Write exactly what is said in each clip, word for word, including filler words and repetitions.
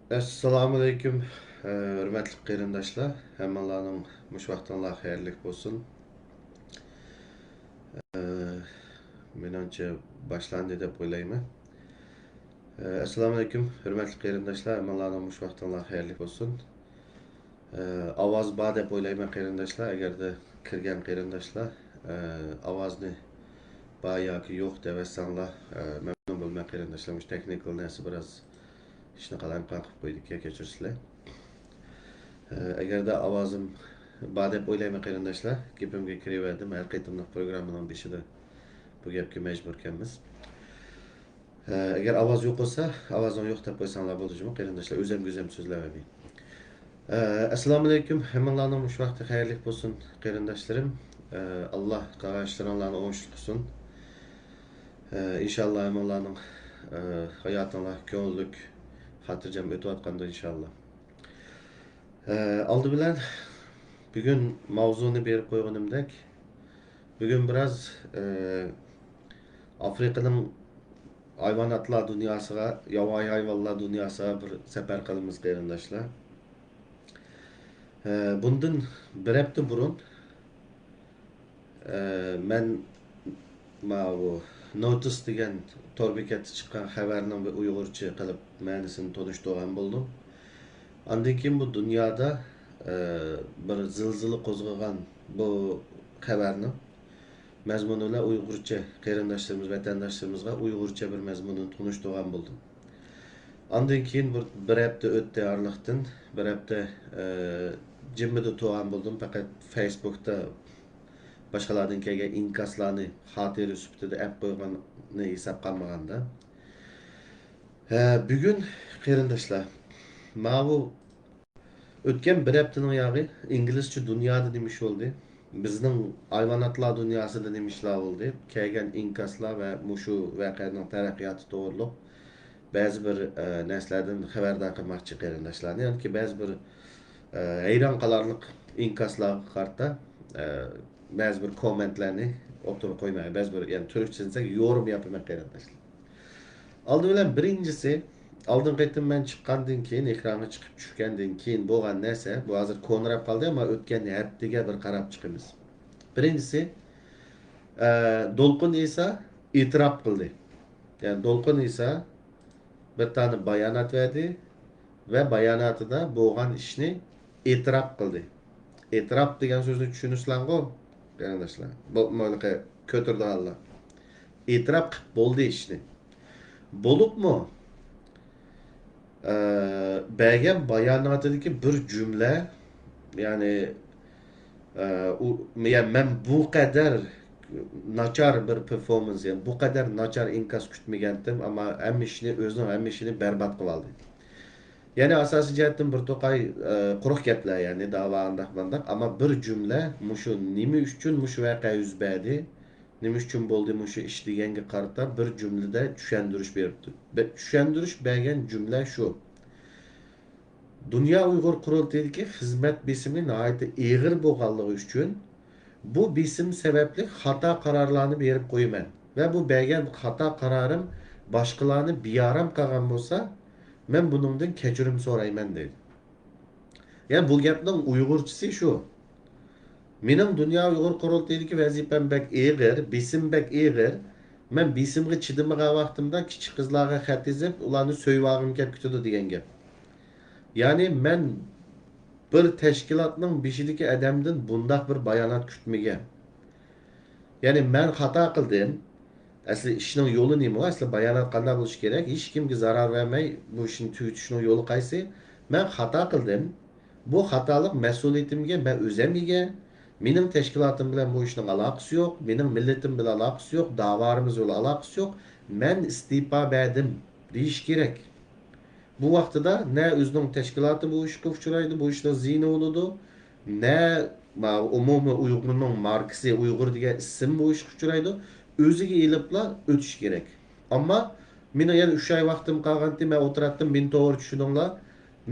ئەسسالامۇئەلەيكۇم، ھۆرمەتلىك قېرىنداشلار. ھەممىڭلارنىڭ مۇشۇ ۋاقتىڭلار خەيرلىك بولسۇن. مېنىڭچە باشلاندى دەپ ئويلايمەن. ئەسسالامۇئەلەيكۇم، ھۆرمەتلىك قېرىنداشلار. ھەممىڭلارنىڭ مۇشۇ ۋاقتىڭلار خەيرلىك بولسۇن. ئاۋاز بار دەپ ئويلايمەن قېرىنداشلار. ئەگەردە كىرگەن قېرىنداشلار ئاۋازنى بار ياكى يوق دەۋەتسەڭلار، مەمنۇن بولىمەن قېرىنداشلار. مۇشۇ تېخنىكال نەرسە بىراز ئىشنى قالايمىقان قىلىپ قويدىكەن، كەچۈرسىلەر. ئەگەردە ئاۋازىم بار دەپ ئويلايمەن قېرىنداشلار. گېپىمگە كىرىۋەردىم. ھەر قېتىملىق پروگراممىنىڭ بېشىدا بۇ گەپكە مەجبۇركەنمىز. ئەگەر ئاۋاز يوق بولسا، ئاۋازىڭ يوق دەپ قويساڭلار بولىدۇ جۇمۇ قېرىنداشلار. ئۆزۈمگە ئۆزۈم سۆزلەۋەرمەي. ئەسسالامۇئەلەيكۇم، ھەممىڭلارنىڭ مۇشۇ ۋاقتى خەيرلىك بولسۇن قېرىنداشلىرىم. ئاللا قىلغان ئىشلىرىڭلارنى ئوڭۇشلۇق قىلسۇن. ئىنشاللا ھەممىڭلارنىڭ ھاياتىڭلار كۆڭۈللۈك، خاتىرجەم ئۆتۈۋاتقاندۇ ئىنشاللا. ئالدى بىلەن بۈگۈن ماۋزۇنى بېرىپ قويغىنىمدەك، بۈگۈن بىراز ئافرىقىنىڭ ھايۋاناتلار دۇنياسىغا، ياۋايى ھايۋانلار دۇنياسىغا بىر سەپەر قىلىمىز قېرىنداشلار. بۇندىن بىر ھەپتە بۇرۇن مەن ماۋۇ نوتىس دېگەن تور بېكەتتە چىققان خەۋەرنىڭ بىر ئۇيغۇرچە قىلىپ مەنىسىنى تونۇشتۇرغان بولدۇم. ئاندىن كېيىن بۇ دۇنيادا بىر زىلزىلە قوزغىغان بۇ خەۋەرنىڭ مەزمۇنى بىلەن ئۇيغۇرچە قېرىنداشلىرىمىز، ۋەتەنداشلىرىمىزغا ئۇيغۇرچە بىر مەزمۇنىنى تونۇشتۇرغان بولدۇم. ئاندىن كېيىن بىر، بىر ھەپتە ئۆتتى ئارىلىقتىن، بىر ھەپتە جىممىدە تۇرغان بولدۇم، پەقەت فېيسبۇكتا باشقىلاردىن كەلگەن ئىنكاسلارنى خاتىرە سۈپىتىدە ئەپ قويغاننى ھېسابقا ئالمىغاندا. ھە، بۈگۈن قېرىنداشلار، ماۋۇ ئۆتكەن بىر ھەپتىنىڭ ياغى ئىنگلىزچە دۇنيادا نېمە ئىش بولدى؟ بىزنىڭ ھايۋاناتلار دۇنياسىدا نېمە ئىشلار بولدى؟ كەلگەن ئىنكاسلار ۋە مۇشۇ ۋەقەنىڭ تەرەققىياتى توغرۇلۇق بەزى بىر، ئە، نەرسىلەردىن خەۋەردار قىلماقچى قېرىنداشلارنى. يەنىكى بەزى بىر، ئە، ھەيران قالارلىق ئىنكاسلارغا قارىتا، ئە، بەزى بىر كوممېنتلارنى ئوتتۇرىغا قويماي، بەزى بىر، يەنى تۈركچە دېسەك، يورۇم ياپىمەن قېرىنداشلار. ئالدى بىلەن بىرىنچىسى، ئالدىنقى قېتىم مەن چىققاندىن كېيىن، ئېكرانغا چىقىپ چۈشكەندىن كېيىن بولغان نەرسە، بۇ ھازىر كونىراپ قالدى، ئەمما ئۆتكەن ھەپتىگە بىر قاراپ چىقىمىز. بىرىنچىسى، ئە، دولقۇن ئىسا ئېتىراپ قىلدى. يەنى دولقۇن ئىسا بىر دانە بايانات بەردى ۋە باياناتىدا بولغان ئىشنى ئېتىراپ قىلدى. ئېتىراپ دېگەن سۆزنى چۈشىنىسىلەرغۇ، قېرىنداشلار؟ بولۇپمۇ ھېلىقى كۆتۈرىدىغانلار. ئېتىراپ قىلىپ بولدى ئىشنى. بولۇپمۇ، ئە، بەرگەن باياناتىدىكى بىر جۈملە، يەنى، ئە، ئۇ، يەنى مەن بۇ قەدەر ناچار بىر پېرفورمانس، يەنى بۇ قەدەر ناچار ئىنكاس كۈتمىگەنتىم، ئەمما ھەممە ئىشنى، ئۆزىنىڭ ھەممە ئىشىنى بەربات قىلىۋالدى. يەنى ئاساسىي جەھەتتىن بىر توقاي، ئە، قۇرۇق گەپلەر، يەنى داۋا ئانداق مانداق، ئەمما بىر جۈملە مۇشۇ نېمە ئۈچۈن مۇشۇ ۋەقە يۈز بەردى، نېمە ئۈچۈن بولدى مۇشۇ ئىش دېگەنگە قارىتا بىر جۈملىدە چۈشەندۈرۈش بېرىپتۇ. بە-، چۈشەندۈرۈش بەرگەن جۈملە شۇ. دۇنيا ئۇيغۇر قۇرۇلتىيىدىكى خىزمەت بېسىمى ناھايىتى ئېغىر بولغانلىقى ئۈچۈن، بۇ بېسىم سەۋەبلىك خاتا قارارلارنى بېرىپ قويىمەن ۋە بۇ بەرگەن خاتا قارارىم باشقىلارنى بىئارام قىلغان بولسا، مەن بۇنىڭدىن كەچۈرۈم سورايمەن، دەيدۇ. يەنى بۇ گەپنىڭ ئۇيغۇرچىسى شۇ. مېنىڭ دۇنيا ئۇيغۇر قۇرۇلتىيىدىكى ۋەزىپەم بەك ئېغىر، بېسىم بەك ئېغىر. مەن بېسىمغا چىدىمىغان ۋاقتىمدا كىچىك قىزلارغا خەت يېزىپ، ئۇلارنى سۆيۈۋالغۇم كەپ كېتىدۇ دېگەن گەپ. يەنى مەن بىر تەشكىلاتنىڭ بېشىدىكى ئادەمدىن بۇنداق بىر بايانات كۈتمىگەن. يەنى مەن خاتا قىلدىم. ئەسلى ئىشنىڭ يولى نېمە؟ ئەسلى بايانات قانداق بولۇشى كېرەك؟ ھېچكىمگە زارار بەرمەي بۇ ئىشنى تۈگىتىشنىڭ يولى قايسى؟ مەن خاتا قىلدىم. بۇ خاتالىق مەسئۇلىيىتىمگە مەن ئۆزەم ئىگە. مېنىڭ تەشكىلاتىم بىلەن بۇ ئىشنىڭ ئالاقىسى يوق. مېنىڭ مىللىتىم بىلەن ئالاقىسى يوق. داۋالىرىمىز بىلەن ئالاقىسى يوق. مەن ئىستېپا بەردىم دېيىش كېرەك. بۇ ۋاقتىدا نە ئۆزىنىڭ تەشكىلاتى بۇ ئىشقا ئۇچرايدۇ، بۇ ئىشنىڭ زىيىنى بولىدۇ، نە ما-، ئومۇمىي ئۇيغۇرنىڭ ماركىسى، ئۇيغۇر دېگەن ئىسىم بۇ ئىشقا ئۇچرايدۇ، ئۆزىگە ئېلىپلا ئۆتۈش كېرەك. ئەمما مېنىڭ يەنە ئۈچ ئاي ۋاقتىم قالغانتى، مەن ئولتۇراتتىم، مېنى توغرا چۈشىنىڭلار.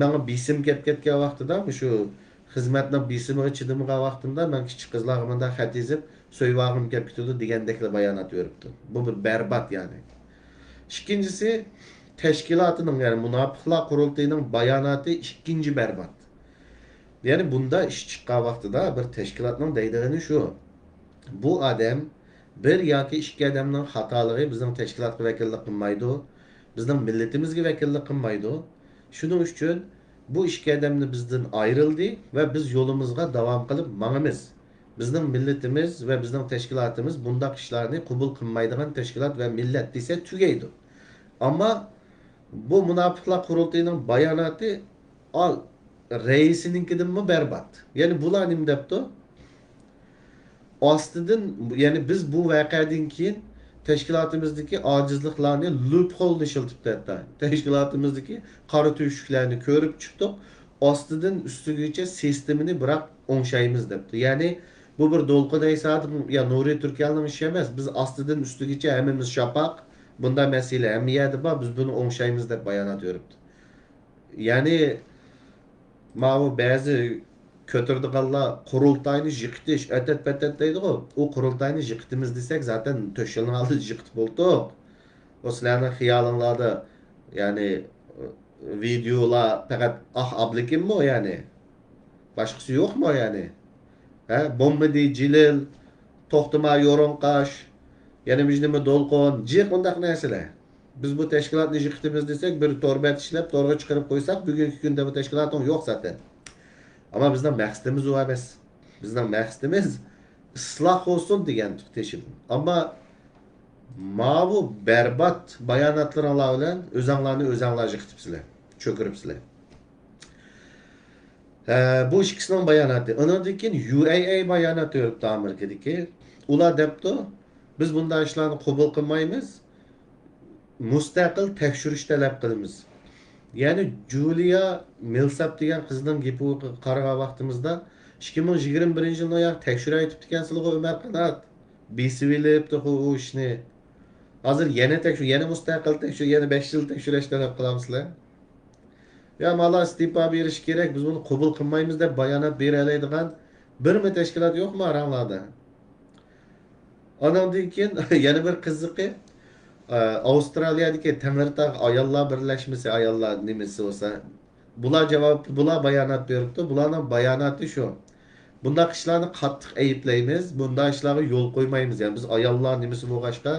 ماڭا بېسىم كەپ كەتكەن ۋاقتىدا، مۇشۇ خىزمەتنىڭ بېسىمىغا چىدىمىغان ۋاقتىمدا مەن كىچىك قىزلارغا مۇنداق خەت يېزىپ، سۆيۈۋالغۇم كەپ كېتىدۇ دېگەندەكلا بايانات بېرىپتۇ. بۇ بىر بەربات يەنى. ئىككىنچىسى، تەشكىلاتىنىڭ، يەنى مۇناپىقلار قۇرۇلتىيىنىڭ باياناتى ئىككىنچى بەربات. يەنى بۇندا ئىش چىققان ۋاقتىدا بىر تەشكىلاتنىڭ دەيدىغىنى شۇ. بۇ ئادەم، بىر ياكى ئىككى ئادەمنىڭ خاتالىقى بىزنىڭ تەشكىلاتقا ۋەكىللىك قىلمايدۇ، بىزنىڭ مىللىتىمىزگە ۋەكىللىك قىلمايدۇ. شۇنىڭ ئۈچۈن بۇ ئىككى ئادەمنى بىزدىن ئايرىلدى ۋە بىز يولىمىزغا داۋام قىلىپ ماڭىمىز. بىزنىڭ مىللىتىمىز ۋە بىزنىڭ تەشكىلاتىمىز بۇنداق ئىشلارنى قوبۇل قىلمايدىغان تەشكىلات ۋە مىللەت دېسە تۈگەيدۇ. ئەمما بۇ مۇناپىقلار قۇرۇلتىيىنىڭ باياناتى، ئال، رەئىسىنىڭكىدىنمۇ بەربات. يەنى بۇلار نېمە دەپتۇ؟ ئاستىدىن، يەنى بىز بۇ ۋەقەدىن كېيىن تەشكىلاتىمىزدىكى ئاجىزلىقلارنى، لوپخولنى ئىشلىتىپ، ھەتتا تەشكىلاتىمىزدىكى قارا تۆشۈكلەرنى كۆرۈپ چىقتۇق. ئاستىدىن ئۈستىگىچە سىستېمىنى بىراق ئوڭشايمىز دەپتۇ. يەنى بۇ بىر دولقۇن ئەيسادىن يا نۇرى تۈركەلنىڭ ئىشى ئەمەس. بىز ئاستىدىن ئۈستىگىچە ھەممىمىز شاپاق. بۇنداق مەسىلە ھەممە يەردە بار. بىز بۇنى ئوڭشايمىز دەپ بايانات بېرىپتۇ. يەنى ماۋۇ بەزى كۆتۈرىدىغانلار قۇرۇلتاينى يىقىتىش، ئەتەت پەتەت دەيدىغۇ، ئۇ قۇرۇلتاينى يىقىتىمىز دېسەك، زاتەن تۆت يىلنىڭ ئالدىدا يىقىتىپ بولدۇق. ئۇ سىلەرنىڭ خىيالىڭلاردا، يەنى، ۋىدېئولار پەقەت ئاھ ئابلىكىممۇ، يەنى؟ باشقىسى يوقمۇ، يەنى؟ ھە، بومبىدى جېلىل، توختىما يورۇڭقاش، يەنە بىر نېمە دولقۇن، جىق ئۇنداق نەرسىلەر. بىز بۇ تەشكىلاتنى يىقىتىمىز دېسەك، بىر تور بەت ئىشلەپ، تورغا چىقىرىپ قويساق، بۈگۈنكى كۈندە بۇ تەشكىلاتىڭ يوق زاتەن. ئەمما بىزنىڭ مەقسىتىمىز ئۇ ئەمەس. بىزنىڭ مەقسىتىمىز ئىسلاھ بولسۇن دېگەنتۇق تېشىدىن. ئەمما ماۋۇ بەربات باياناتلىرىڭلار بىلەن ئۆزەڭلارنى ئۆزەڭلار يىقىتىپسىلەر، چۆكۈرۈپسىلەر. ھە، بۇ ئىككىسىنىڭ باياناتى. ئۇنىڭدىن كېيىن يۇ ئەي ئەي بايانات بېرىپتۇ ئامېرىكىدىكى. ئۇلار دەپتۇ، بىز بۇنداق ئىشلارنى قوبۇل قىلمايمىز. مۇستەقىل تەكشۈرۈش تەلەپ قىلىمىز. يەنى جۇلىيا مىلساپ دېگەن قىزنىڭ گېپىگە قارىغان ۋاقتىمىزدا، ئىككى مىڭ يىگىرمە بىرىنچى يىلنىڭ ياق تەكشۈرەيتىپتىكەنسىلىغۇ، ئۆمەر قانات. بېسىۋېلىپتىغۇ ئۇ ئىشنى. ھازىر يەنە تەكشۈر، يەنە مۇستەقىل تەكشۈر، يەنە بەش يىل تەكشۈرۈش تەلەپ قىلامسىلەر؟ يا مالا ئىستېپا بېرىش كېرەك، بىز بۇنى قوبۇل قىلمايمىز دەپ بايانات بېرەلەيدىغان بىرمۇ تەشكىلات يوقمۇ ئاراڭلاردا؟ ئاناندىن كېيىن يەنە بىر قىزىقى، ئە، ئاۋسترالىيەدىكى تەڭرىتاغ ئاياللار بىرلەشمىسى، ئاياللار نېمىسى بولسا، بۇلار جاۋاب، بۇلار بايانات بېرىپتۇ. بۇلارنىڭ باياناتى شۇ. بۇنداق ئىشلارنى قاتتىق ئەيىبلەيمىز، بۇنداق ئىشلارغا يول قويمايمىز. يەنى بىز ئاياللار نېمىسى بولغاچقا،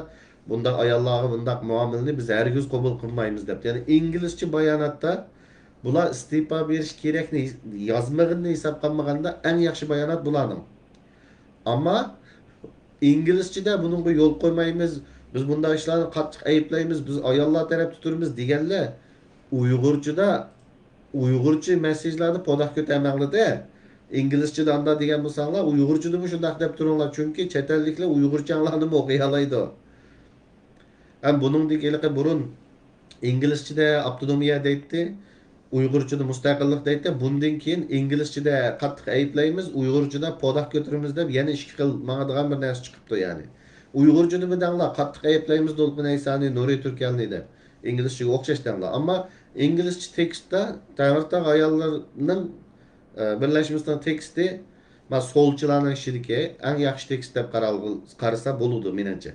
بۇنداق ئاياللارغا بۇنداق مۇئامىلىنى بىز ھەرگىز قوبۇل قىلمايمىز دەپ. يەنى ئىنگلىزچە باياناتتا بۇلار ئىستېپا بېرىش كېرەكنى يازمىغىنىنى ھېسابقا ئالمىغاندا ئەڭ ياخشى بايانات بۇلارنىڭ. ئەمما ئىنگلىزچىدە بۇنىڭغا يول قويمايمىز، بىز بۇنداق ئىشلارنى قاتتىق ئەيىبلەيمىز، بىز ئاياللار تەرەپتە تۇرىمىز دېگەنلەر ئۇيغۇرچىدا، ئۇيغۇرچە مېسسېجلارنى پوداق كۆتەرمەڭلار-دە. ئىنگلىزچىدا ئانداق دېگەن بولساڭلار، ئۇيغۇرچىدىمۇ شۇنداق دەپ تۇرۇڭلار، چۈنكى چەت ئەللىكلەر ئۇيغۇرچەڭلارنىمۇ ئوقۇيالايدۇ. ھەم بۇنىڭدىن ھېلىقى بۇرۇن ئىنگلىزچىدە ئاپتونومىيە دەيتتى، ئۇيغۇردىن مۇستەقىللىق دەيتتى. بۇندىن كېيىن ئىنگلىزچىدە قاتتىق ئەيىبلەيمىز، ئۇيغۇرچىدا پوداق كۆتۈرىمىز دەپ يەنە ئىككى خىل ماڭىدىغان بىر نەرسە چىقىپتۇ يەنى. ئۇيغۇرچىنى بىدەڭلار قاتتىق ئەيىبلەيمىز دولقۇن ئەيسانى، نۇرى تۈركەلنى دەپ. ئىنگلىزچىگە ئوخشاش دەڭلار. ئەمما ئىنگلىزچە تېكىستتا تەڭرىتاغ ئاياللىرىنىڭ، ئە، بىرلەشمىسىنىڭ تېكىستى، مانا، سولچىلارنىڭ ئىچىدىكى ئەڭ ياخشى تېكىست دەپ قارالغىلى، قارىسا بولىدۇ، مېنىڭچە.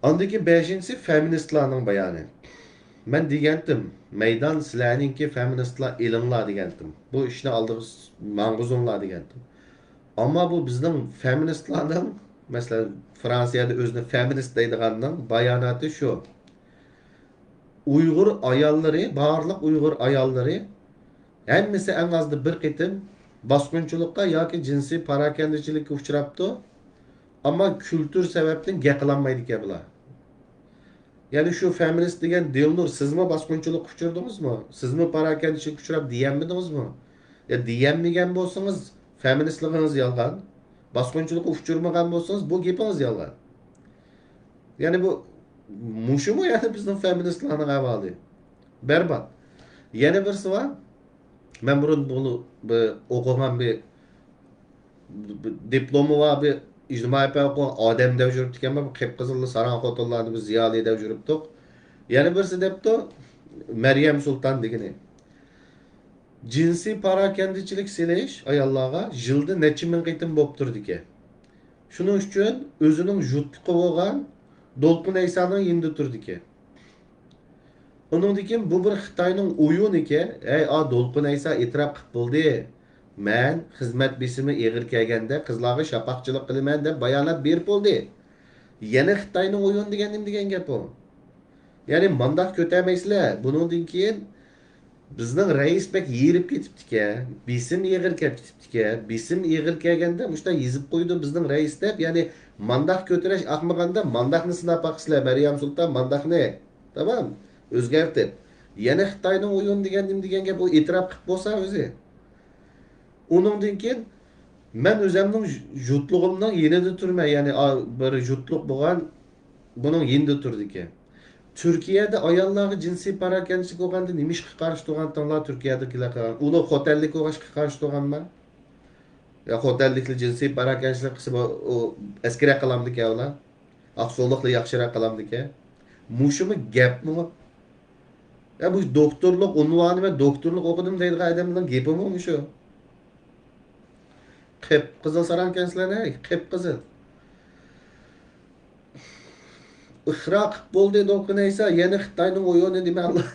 ئاندىن كېيىن بەشىنچىسى فېمىنىستلارنىڭ بايانى. مەن دېگەنتىم، مەيدان سىلەرنىڭكى، فېمىنىستلار ئېلىڭلار دېگەنتىم. بۇ ئىشنى ئالدىغا س-، ماڭغۇزۇڭلار دېگەنتىم. ئەمما بۇ بىزنىڭ فېمىنىستلارنىڭ، مەسىلەن، فرانسىيەدە ئۆزىنى فېمىنىست دەيدىغاننىڭ باياناتى شۇ. ئۇيغۇر ئاياللىرى، بارلىق ئۇيغۇر ئاياللىرى ھەممىسى ئەڭ ئازدا بىر قېتىم باسقۇنچىلىققا ياكى جىنسىي پاراكەندىچىلىككە ئۇچراپتۇ. ئەمما كۈلتۈر سەۋەبتىن گەپ قىلالمايدىكەن بۇلار. يەنى شۇ فېمىنىست دېگەن دىلنۇر، سىزمۇ باسقۇنچىلىققا ئۇچرىدىڭىزمۇ؟ سىزمۇ پاراكەندىچىلىككە ئۇچراپ دېيەلمىدىڭىزمۇ؟ يا دېيەلمىگەن بولسىڭىز، فېمىنىستلىقىڭىز يالغان. باسقۇنچىلىققا ئۇچرىمىغان بولسىڭىز، بۇ گېپىڭىز يالغان. يەنى بۇ، مۇشۇمۇ يەنى بىزنىڭ فېمىنىستلارنىڭ ئەھۋالى. بەربات. يەنە بىرسى بار. مەن بۇرۇن بۇنى بىر ئوقۇغان بىر، بىر دىپلومى بار بىر ئىجتىمائىي پەن ئوقۇغان ئادەم دەپ يۈرۈپتىكەنمەن، قىپقىزىللا ساراڭ خوتۇنلارنى بىز زىيالىي دەپ يۈرۈپتۇق. يەنە بىرسى دەپتۇ، مەريەم سۇلتان دېگىنى. جىنسىي پاراكەندىچىلىك سېلىش ئاياللارغا يىلدا نەچچە مىڭ قېتىم بولۇپ تۇرىدىكەن. شۇنىڭ ئۈچۈن ئۆزىنىڭ يۇتۇقى بولغان دولقۇن ئەيسانىڭ يېنىدا تۇرىدىكەن. ئۇنىڭدىن كېيىن بۇ بىر خىتاينىڭ ئويۇنىكەن، ھەي، ئا، دولقۇن ئەيسا ئېتىراپ قىلىپ بولدى، مەن خىزمەت بېسىمى ئېغىر كەلگەندە قىزلارغا شاپاقچىلىق قىلىمەن دەپ بايانات بېرىپ بولدى. يەنە خىتاينىڭ ئويۇنى دېگەن نېمە دېگەن گەپ ئۇ؟ يەنى مانداق كۆتەرمەيسىلەر. بۇنىڭدىن كېيىن بىزنىڭ رەئىس بەك ھېرىپ كېتىپتىكەن، بېسىم ئېغىر كېلىپ كېتىپتىكەن، بېسىم ئېغىر كەلگەندە مۇشۇنداق يېزىپ قويىدۇ بىزنىڭ رەئىس دەپ، يەنى مانداق كۆتۈرۈش ئاقمىغاندا مانداقنى سىناپ باقىسىلەر، مەريەم سۇلتان، مانداقنى. تامام، ئۆزگەرتىپ. يەنە خىتاينىڭ ئويۇنى دېگەن نېمە دېگەن گەپ، ئۇ ئېتىراپ قىلىپ بولسا ئۆزى. ئۇنىڭدىن كېيىن مەن ئۆزەمنىڭ يۇتلۇقۇمنىڭ يېنىدا تۇرىمەن، يەنى ئا-، بىر يۇتلۇق بولغان بۇنىڭ يېنىدا تۇرىدىكەن. تۈركىيەدە ئاياللارغا جىنسىي پاراكەندىچىلىك بولغاندا نېمە ئىشقا قارشى تۇرغانتىڭلار تۈركىيەدىكىلەر قىلغان؟ ئۇلار خوتەنلىك بولغاچقا قارشى تۇرغانما؟ يا خوتەنلىكلەر جىنسىي پاراكەندىچىلىك قىلسا بۇ، ئۇ ئەسكىرەك قىلامدىكەن ئۇلار؟ ئاقسۇلۇقلار ياخشىراق قىلامدىكەن؟ مۇشۇمۇ گەپمۇ؟ يا بۇ دوكتورلۇق ئۇنۋانى، مەن دوكتورلۇق ئوقۇدۇم دەيدىغان ئادەمنىڭ گېپىمۇ مۇشۇ. قىپقىزىل ساراڭكەنسىلەر، ھەي، قىپقىزىل. ئىقرار قىپ بولدى دولقۇن ئەيسا، يەنە خىتاينىڭ ئويۇنى دېمەڭلار.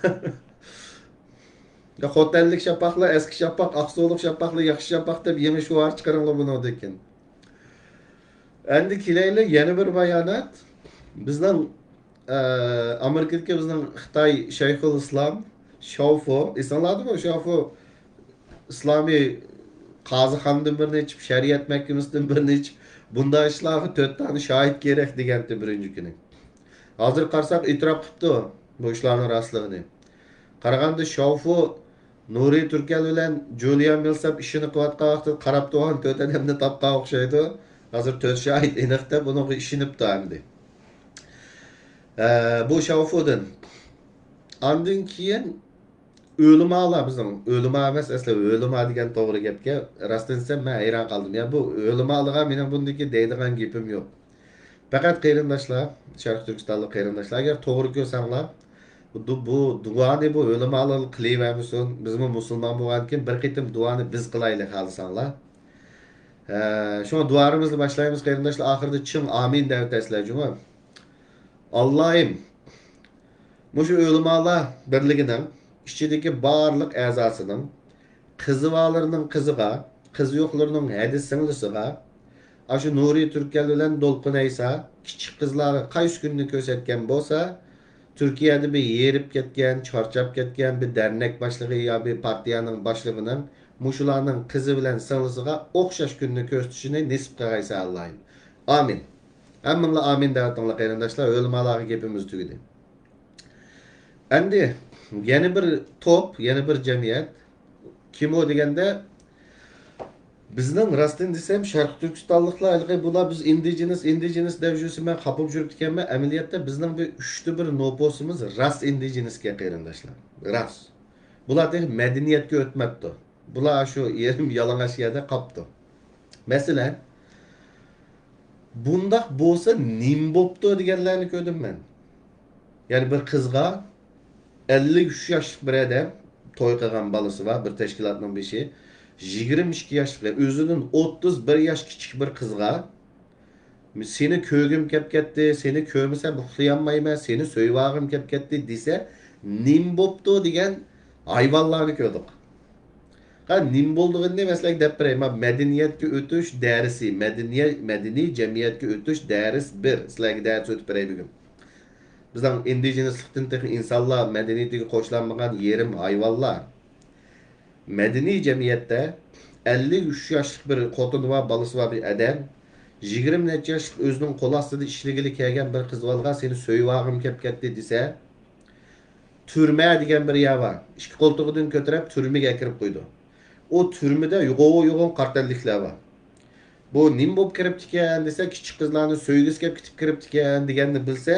يا خوتەنلىك شاپاقلار، ئەسكى شاپاق، ئاقسۇلۇق شاپاقلار، ياخشى شاپاق دەپ يېڭى شوئار چىقىرىڭلار بۇنىڭدىن كېيىن. ئەمدى كېلەيلى يەنە بىر بايانات. بىزنىڭ، ئە، ئامېرىكىدىكى بىزنىڭ خىتاي شەيخۇل ئىسلام، شاۋفۇ، ئېسىڭلاردىمۇ شاۋفۇ؟ ئىسلامىي قازىخانىدىن بىرنى ئېچىپ، شەرىئەت مەھكىمىسىدىن بىرنى ئېچىپ، بۇنداق ئىشلارغا تۆت دانە شاھىت كېرەك دېگەنتى بىرىنچى كۈنى. ھازىر قارىساق ئېتىراپ قىپتۇ بۇ ئىشلارنىڭ راستلىقىنى. قارىغاندا شاۋفۇ نۇرى تۈركەل بىلەن جۇلىيا مىلساپ ئىشىنى قىلىۋاتقان ۋاقتىدا قاراپ تۇرغان تۆت ئادەمنى تاپقان ئوخشايدۇ. ھازىر تۆت شاھىت ئېنىق دەپ ئۇنىڭغا ئىشىنىپتۇ ئەمدى. ئە، بۇ شاۋفۇدىن. ئاندىن كېيىن ئۆلىمالار بىزنىڭ، ئۆلىما ئەمەس ئەسلى، ئۆلىما دېگەن توغرا گەپكەن. راستىنى دېسەم مەن ھەيران قالدىم. يا بۇ ئۆلىمالىغا مېنىڭ بۇندىكى دەيدىغان گېپىم يوق. پەقەت قېرىنداشلار، شەرقىي تۈركىستانلىق قېرىنداشلار، ئەگەر توغرا كۆرسەڭلار، بۇ، بۇ دۇئانى بۇ ئۆلىمالار قىلىۋەرمىسۇن. بىزمۇ مۇسۇلمان بولغاندىكىن بىر قېتىم دۇئانى بىز قىلايلى خالىساڭلار. ھە، شۇڭا دۇئالىرىمىزنى باشلايمىز قېرىنداشلار. ئاخىرىدا چىڭ ئامىن دەۋېتەرسىلەر جۇمۇ. ئاللاھىم، مۇشۇ ئۆلىمالار بىرلىكىنىڭ ئىچىدىكى بارلىق ئەزاسىنىڭ، قىزى بارلىرىنىڭ قىزىغا، قىزى يوقلىرىنىڭ ھەدە سىڭلىسىغا، ئاشۇ نۇرى تۈركەل بىلەن دولقۇن ئەيسا كىچىك قىزلارغا قايسى كۈننى كۆرسەتكەن بولسا، تۈركىيەدە بىر ھېرىپ كەتكەن، چارچاپ كەتكەن بىر دەرنەك باشلىقى يا بىر پارتىيەنىڭ باشلىقىنىڭ مۇشۇلارنىڭ قىزى بىلەن سىڭلىسىغا ئوخشاش كۈننى كۆرسىتىشىنى نېسىپ قىلغايسەن ئاللاھىم. ئامىن. ھەممىڭلار ئامىن دەۋېتىڭلار قېرىنداشلار، ئۆلىمالارغا گېپىمىز تۈگىدى. ئەمدى يەنە بىر توپ، يەنە بىر جەمئىيەت. كىم ئۇ دېگەندە، بىزنىڭ راستىنى دېسەم، شەرقىي تۈركىستانلىقلار ھېلىقى بۇلار بىز ئىندىجېنىس، ئىندىجېنىس دەپ يۈرسە مەن خاپا بولۇپ يۈرۈپتىكەنمەن. ئەمەلىيەتتە بىزنىڭ بىر ئۈچتە بىر نوپۇسىمىز راست ئىندىجېنىسكەن قېرىنداشلار. راست. بۇلار تېخى مەدەنىيەتكە ئۆتمەپتۇ. بۇلار شۇ يېرىم يالىڭاچ يەردە قاپتۇ. مەسىلەن، بۇنداق بولسا نېمە بوپتۇ دېگەنلەرنى كۆردۈم مەن. يەنى بىر قىزغا ئەللىك ئۈچ ياشلىق بىر ئادەم توي قىلغان بالىسى بار، بىر تەشكىلاتنىڭ بېشى. يىگىرمە ئىككى ياشلىق، ئۆزىدىن ئوتتۇز بىر ياش كىچىك بىر قىزغا، «سېنى كۆرگۈم كەپ كەتتى، سېنى كۆرمىسەم ئۇخلىيالمايمەن، سېنى سۆيۈۋالغۇم كەپ كەتتى» دېسە، نېمە بوپتۇ دېگەن ھايۋانلارنى كۆردۇق. قا، نېمە بولىدىغىنىنى مەن سىلەرگە دەپ بېرەي. مانا، مەدەنىيەتكە ئۆتۈش دەرسى، مەدەنىيە-، مەدەنىي جەمئىيەتكە ئۆتۈش دەرس بىر. سىلەرگە دەرس ئۆتۈپ بېرەي بۈگۈن. بىزنىڭ ئىندىجېنىسلىقتىن تېخى ئىنسانلار مەدەنىيىتىگە قوشۇلالمىغان يېرىم ھايۋانلار. مەدەنىي جەمئىيەتتە ئەللىك ئۈچ ياشلىق بىر خوتۇنى بار، بالىسى بار بىر ئادەم، يىگىرمە نەچچە ياشلىق ئۆزىنىڭ قول ئاستىدا ئىشلىگىلى كەلگەن بىر قىز بالىغا «سېنى سۆيۈۋالغۇم كەپ كەتتى» دېسە، تۈرمە دېگەن بىر يەر بار. ئىككى قولتۇقىدىن كۆتۈرۈپ تۈرمىگە ئەكىرىپ قويىدۇ. ئۇ تۈرمىدە يوغان-يوغان قارا تەنلىكلەر بار. بۇ نېمە بولۇپ كىرىپتىكەن دېسە، كىچىك قىزلارنى سۆيگۈسى كەپ كېتىپ كىرىپتىكەن دېگەننى بىلسە،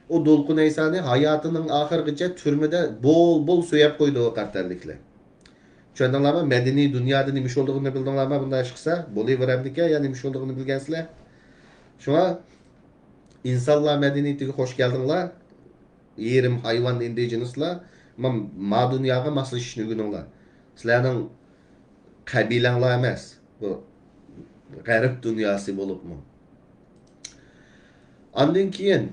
ئۇ دولقۇن ئەيسانى ھاياتىنىڭ ئاخىرىغىچە تۈرمىدە بول-بول سۆيەپ قويىدۇ ئۇ قارا تەنلىكلەر. چۈشەندىڭلارمۇ؟ مەدەنىي دۇنيادا نېمە ئىش بولىدىغىنىنى بىلدىڭلارمۇ؟ بۇنداق ئىش قىلسا، بولۇۋېرەمدىكەن، يا نېمە ئىش بولىدىغىنىنى بىلگەنسىلەر. شۇڭا ئىنسانلار مەدەنىيىتىگە خوش كەلدىڭلار. يېرىم ھايۋان ئىندىجېنىسلار، ما، ما دۇنياغا ماسلىشىشنى ئۆگىنىڭلار. سىلەرنىڭ قەبىلەڭلار ئەمەس، بۇ غەرب دۇنياسى بولۇپمۇ. ئاندىن كېيىن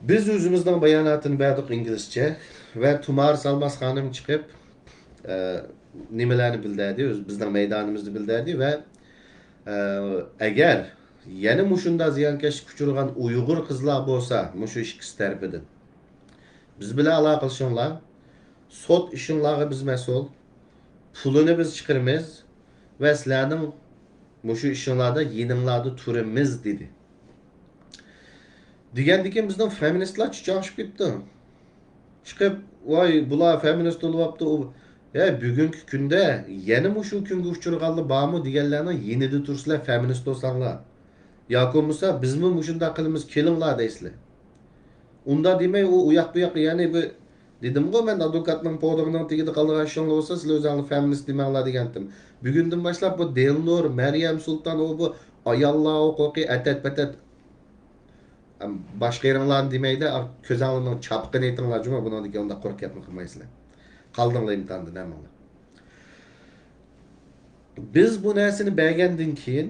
بىز ئۆزىمىزنىڭ باياناتىنى بەردۇق ئىنگلىزچە ۋە تۇمار سالماس خانىم چىقىپ، ئە، نېمىلەرنى بىلدۈردى، ئۆز-، بىزنىڭ مەيدانىمىزنى بىلدۈردى ۋە، ئە، ئەگەر يەنە مۇشۇنداق زىيانكەشلىككە ئۇچرىغان ئۇيغۇر قىزلار بولسا، مۇشۇ ئىككىسى تەرىپىدىن بىز بىلەن ئالاقىلىشىڭلار، سوت ئىشىڭلارغا بىز مەسئۇل، پۇلىنى بىز چىقىرىمىز ۋە سىلەرنىڭ مۇشۇ ئىشىڭلاردا يېنىڭلاردا تۇرىمىز، دېدى. دېگەندىكىن بىزنىڭ فېمىنىستلار چىچاڭشىپ كېتىپتۇ. چىقىپ، ۋاي، بۇلار فېمىنىست بولۇۋاپتۇ، ئۇ، ھە، بۈگۈنكى كۈندە يەنە مۇشۇ كۈنگە ئۇچرىغانلار بارمۇ دېگەنلەرنىڭ يېنىدا تۇرسىلەر، فېمىنىست بولساڭلار. ياكى بولمىسا، بىزمۇ مۇشۇنداق قىلىمىز، كېلىڭلار دەيسىلەر. ئۇنداق دېمەي، ئۇ، ئۇ ياق بۇ ياققا، يەنى بۇ، دېدىمغۇ مەن، ئادۋوكاتنىڭ پودىغىنىڭ تېگىدە قالىدىغان ئىشىڭلار بولسا، سىلەر ئۆزۈڭلار فېمىنىست دېمەڭلار دېگەنتىم. بۈگۈندىن باشلاپ بۇ دىلنۇر، مەريەم سۇلتان، ئۇ بۇ ئاياللار ھوقۇقى، ئەتەت-پەتەت، ئەم، باشقا يېرىڭلارنى دېمەيدە، ئا، كۆزۈڭلارنىڭ چاپىقىنى ئېتىڭلار جۇمۇ، بۇنىڭدىن كېيىن ئۇنداق قۇرۇق گەپنى قىلمايسىلەر. قالدىڭلار ئىمتىھاندىن ھەممىڭلار. بىز بۇ نەرسىنى بەرگەندىن كېيىن،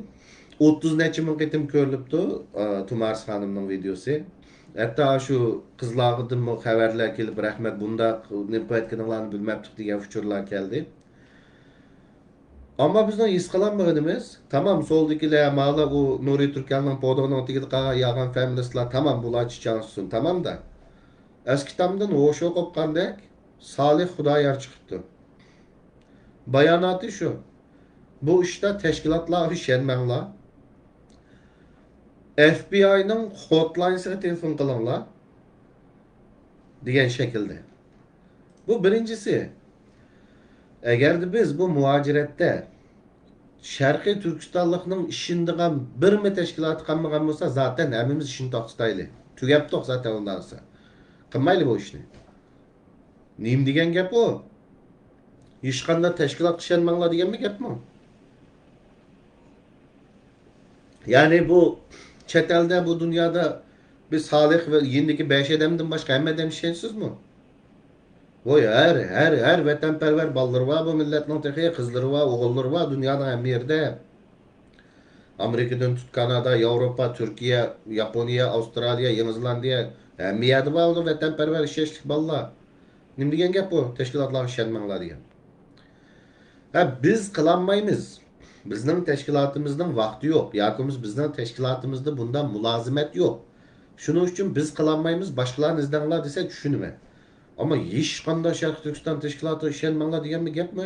ئوتتۇز نەچچە مىڭ قېتىم كۆرۈلۈپتۇ، ئا، تۇمارىس خانىمنىڭ ۋىدېئوسى. ھەتتا شۇ قىزلاردىنمۇ خەۋەرلەر كېلىپ، رەھمەت، بۇنداق نېمە قىلىۋەتكىنىڭلارنى بىلمەپتۇق دېگەن ئۇچۇرلار كەلدى. ئەمما بىزنىڭ ھېس قىلالمىغىنىمىز، تامام، سولدىكىلەر، مالا ئۇ نۇرى تۈركەلنىڭ پودىغىنىڭ تېگىدە قالغان يالغان فېمىنىستلار، تامام، بۇلار چىچاڭسۇن، تامام-دا. ئەسكى تامدىن ھوشى قوپقاندەك سالىھ خۇدايار چىقىپتۇ. باياناتى شۇ. بۇ ئىشتا تەشكىلاتلارغا ئىشەنمەڭلار. ئەف بى ئاينىڭ خوتلاينسىغا تېلېفون قىلىڭلار، دېگەن شەكىلدە. بۇ بىرىنچىسى. ئەگەردە بىز بۇ مۇھاجىرەتتە شەرقىي تۈركىستانلىقنىڭ ئىشىنىدىغان بىرمۇ تەشكىلاتى قالمىغان بولسا، زاتەن ھەممىمىز ئىشنى توختىتايلى. تۈگەپتۇق زاتەن ئۇنداق بولسا. قىلمايلى بۇ ئىشنى. نېمە دېگەن گەپ ئۇ؟ ھېچقانداق تەشكىلاتقا ئىشەنمەڭلار دېگەنمۇ گەپمۇ؟ يەنى بۇ چەت ئەلدە، بۇ دۇنيادا بىز سالىھ ۋە يېنىدىكى بەش ئادەمدىن باشقا ھەممە ئادەم ئىشەنچسىزمۇ؟ ۋوي، ھەر، ھەر، ھەر ۋەتەنپەرۋەر بالىلىرى بار بۇ مىللەتنىڭ تېخى، قىزلىرى بار، ئوغۇللىرى بار دۇنيانىڭ ھەممە يېرىدە. ئامېرىكىدىن تۇت، كانادا، ياۋروپا، تۈركىيە، ياپونىيە، ئاۋسترالىيە، يېڭى زېلاندىيە، ھەممە يەردە بار ئۇ ۋەتەنپەرۋەر، ئىشەنچلىك بالىلار. نېمە دېگەن گەپ بۇ؟ تەشكىلاتلارغا ئىشەنمەڭلار دېگەن. ھە، بىز قىلالمايمىز. بىزنىڭ تەشكىلاتىمىزنىڭ ۋاقتى يوق. ياكى بولمىسا بىزنىڭ تەشكىلاتىمىزدا بۇنداق مۇلازىمەت يوق. شۇنىڭ ئۈچۈن بىز قىلالمايمىز، باشقىلارنى ئىزدەڭلار دېسە چۈشىنىمەن. ئەمما ھېچقانداق شەرقىي تۈركىستان تەشكىلاتىغا ئىشەنمەڭلار دېگەنمۇ گەپمۇ؟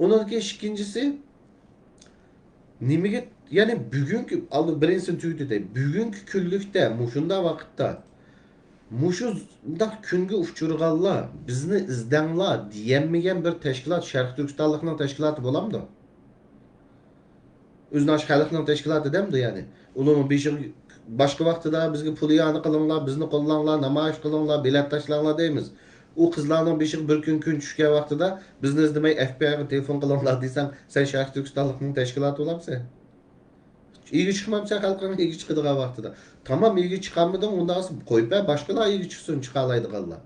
ئۇنىڭدىن كېيىن ئىككىنچىسى، نېمىگە، يەنى بۈگۈنكى، ئالدى بىرىنچىسىنى تۈگىتىدە، بۈگۈنكى كۈنلۈكتە، مۇشۇنداق ۋاقىتتا، مۇشۇنداق كۈنگە ئۇچرىغانلار، بىزنى ئىزدەڭلار دېيەلمىگەن بىر تەشكىلات شەرقىي تۈركىستانلىقنىڭ تەشكىلاتى بولامدۇ؟ ئۆزىنى ئاشۇ خەلقنىڭ تەشكىلاتى دەمدۇ يەنى؟ ئۇلارنىڭ بېشىغا باشقا ۋاقتىدا بىزگە پۇليانى قىلىڭلار، بىزنى قوللاڭلار، نامايىش قىلىڭلار، بېلەت تاشلاڭلار دەيمىز. ئۇ قىزلارنىڭ بېشىغا بىر كۈن كۈن چۈشكەن ۋاقتىدا بىزنى ئىزدىمەي ئەف بى ئايغا تېلېفون قىلىڭلار دېسەڭ، سەن شەرقىي تۈركىستانلىقنىڭ تەشكىلاتى بولامسەن؟ ئىگە چىقمامسەن خەلقىڭگە ئىگە چىقىدىغان ۋاقتىدا. تامام ئىگە چىقالمىدىڭ، ئۇنداق قويۇپ بەر، باشقىلار ئىگە چىقسۇن، چىقالايدىغانلار.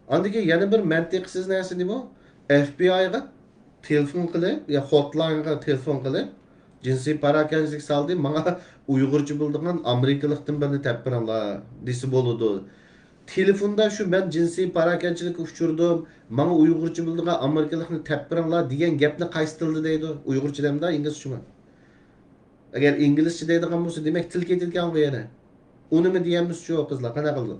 ئاندىن كېيىن يەنە بىر مەنتىقسىز نەرسە نېمە؟ ئەف بى ئايغا تېلېفون قىلىپ، يا خوتلاينغا تېلېفون قىلىپ، جىنسىي پاراكەندىچىلىك سالدى، ماڭا ئۇيغۇرچە بىلىدىغان ئامېرىكىلىقتىن بىرنى تېپىپ بېرىڭلار دېسە بولىدۇ. تېلېفوندا شۇ مەن جىنسىي پاراكەندىچىلىككە ئۇچرىدىم، ماڭا ئۇيغۇرچە بىلىدىغان ئامېرىكىلىقنى تېپىپ بېرىڭلار دېگەن گەپنى قايسى تىلدا دەيدۇ؟ ئۇيغۇرچە دەمدا، ئىنگلىزچىمۇ؟ ئەگەر ئىنگلىزچە دەيدىغان بولسا، دېمەك تىل كېتىدىكەنغۇ يەنە. ئۇنىمۇ دېيەلمىسىچۇ قىزلار، قانداق قىلىدۇ؟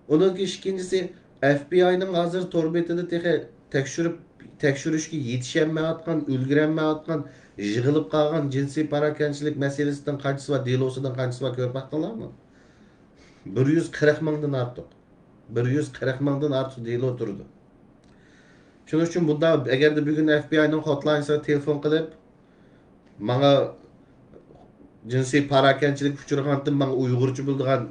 ئۇنىڭ كېيىن ئىككىنچىسى، ئەف بى ئاينىڭ ھازىر تور بېتىدە تېخى تەكشۈرۈپ، تەكشۈرۈشكە يېتىشەلمەيۋاتقان، ئۈلگۈرەلمەيۋاتقان، يىغىلىپ قالغان جىنسىي پاراكەندىچىلىك مەسىلىسىدىن قانچىسى بار، دېلوسىدىن قانچىسى بار كۆرۈپ باقتىڭلارمۇ؟ بىر يۈز قىرىق مىڭدىن ئارتۇق. بىر يۈز قىرىق مىڭدىن ئارتۇق دېلو تۇرىدۇ. شۇنىڭ ئۈچۈن بۇنداق، ئەگەردە بۈگۈن ئەف بى ئاينىڭ خوتلاينسىغا تېلېفون قىلىپ، ماڭا جىنسىي پاراكەندىچىلىككە ئۇچرىغانتىم، ماڭا ئۇيغۇرچە بىلىدىغان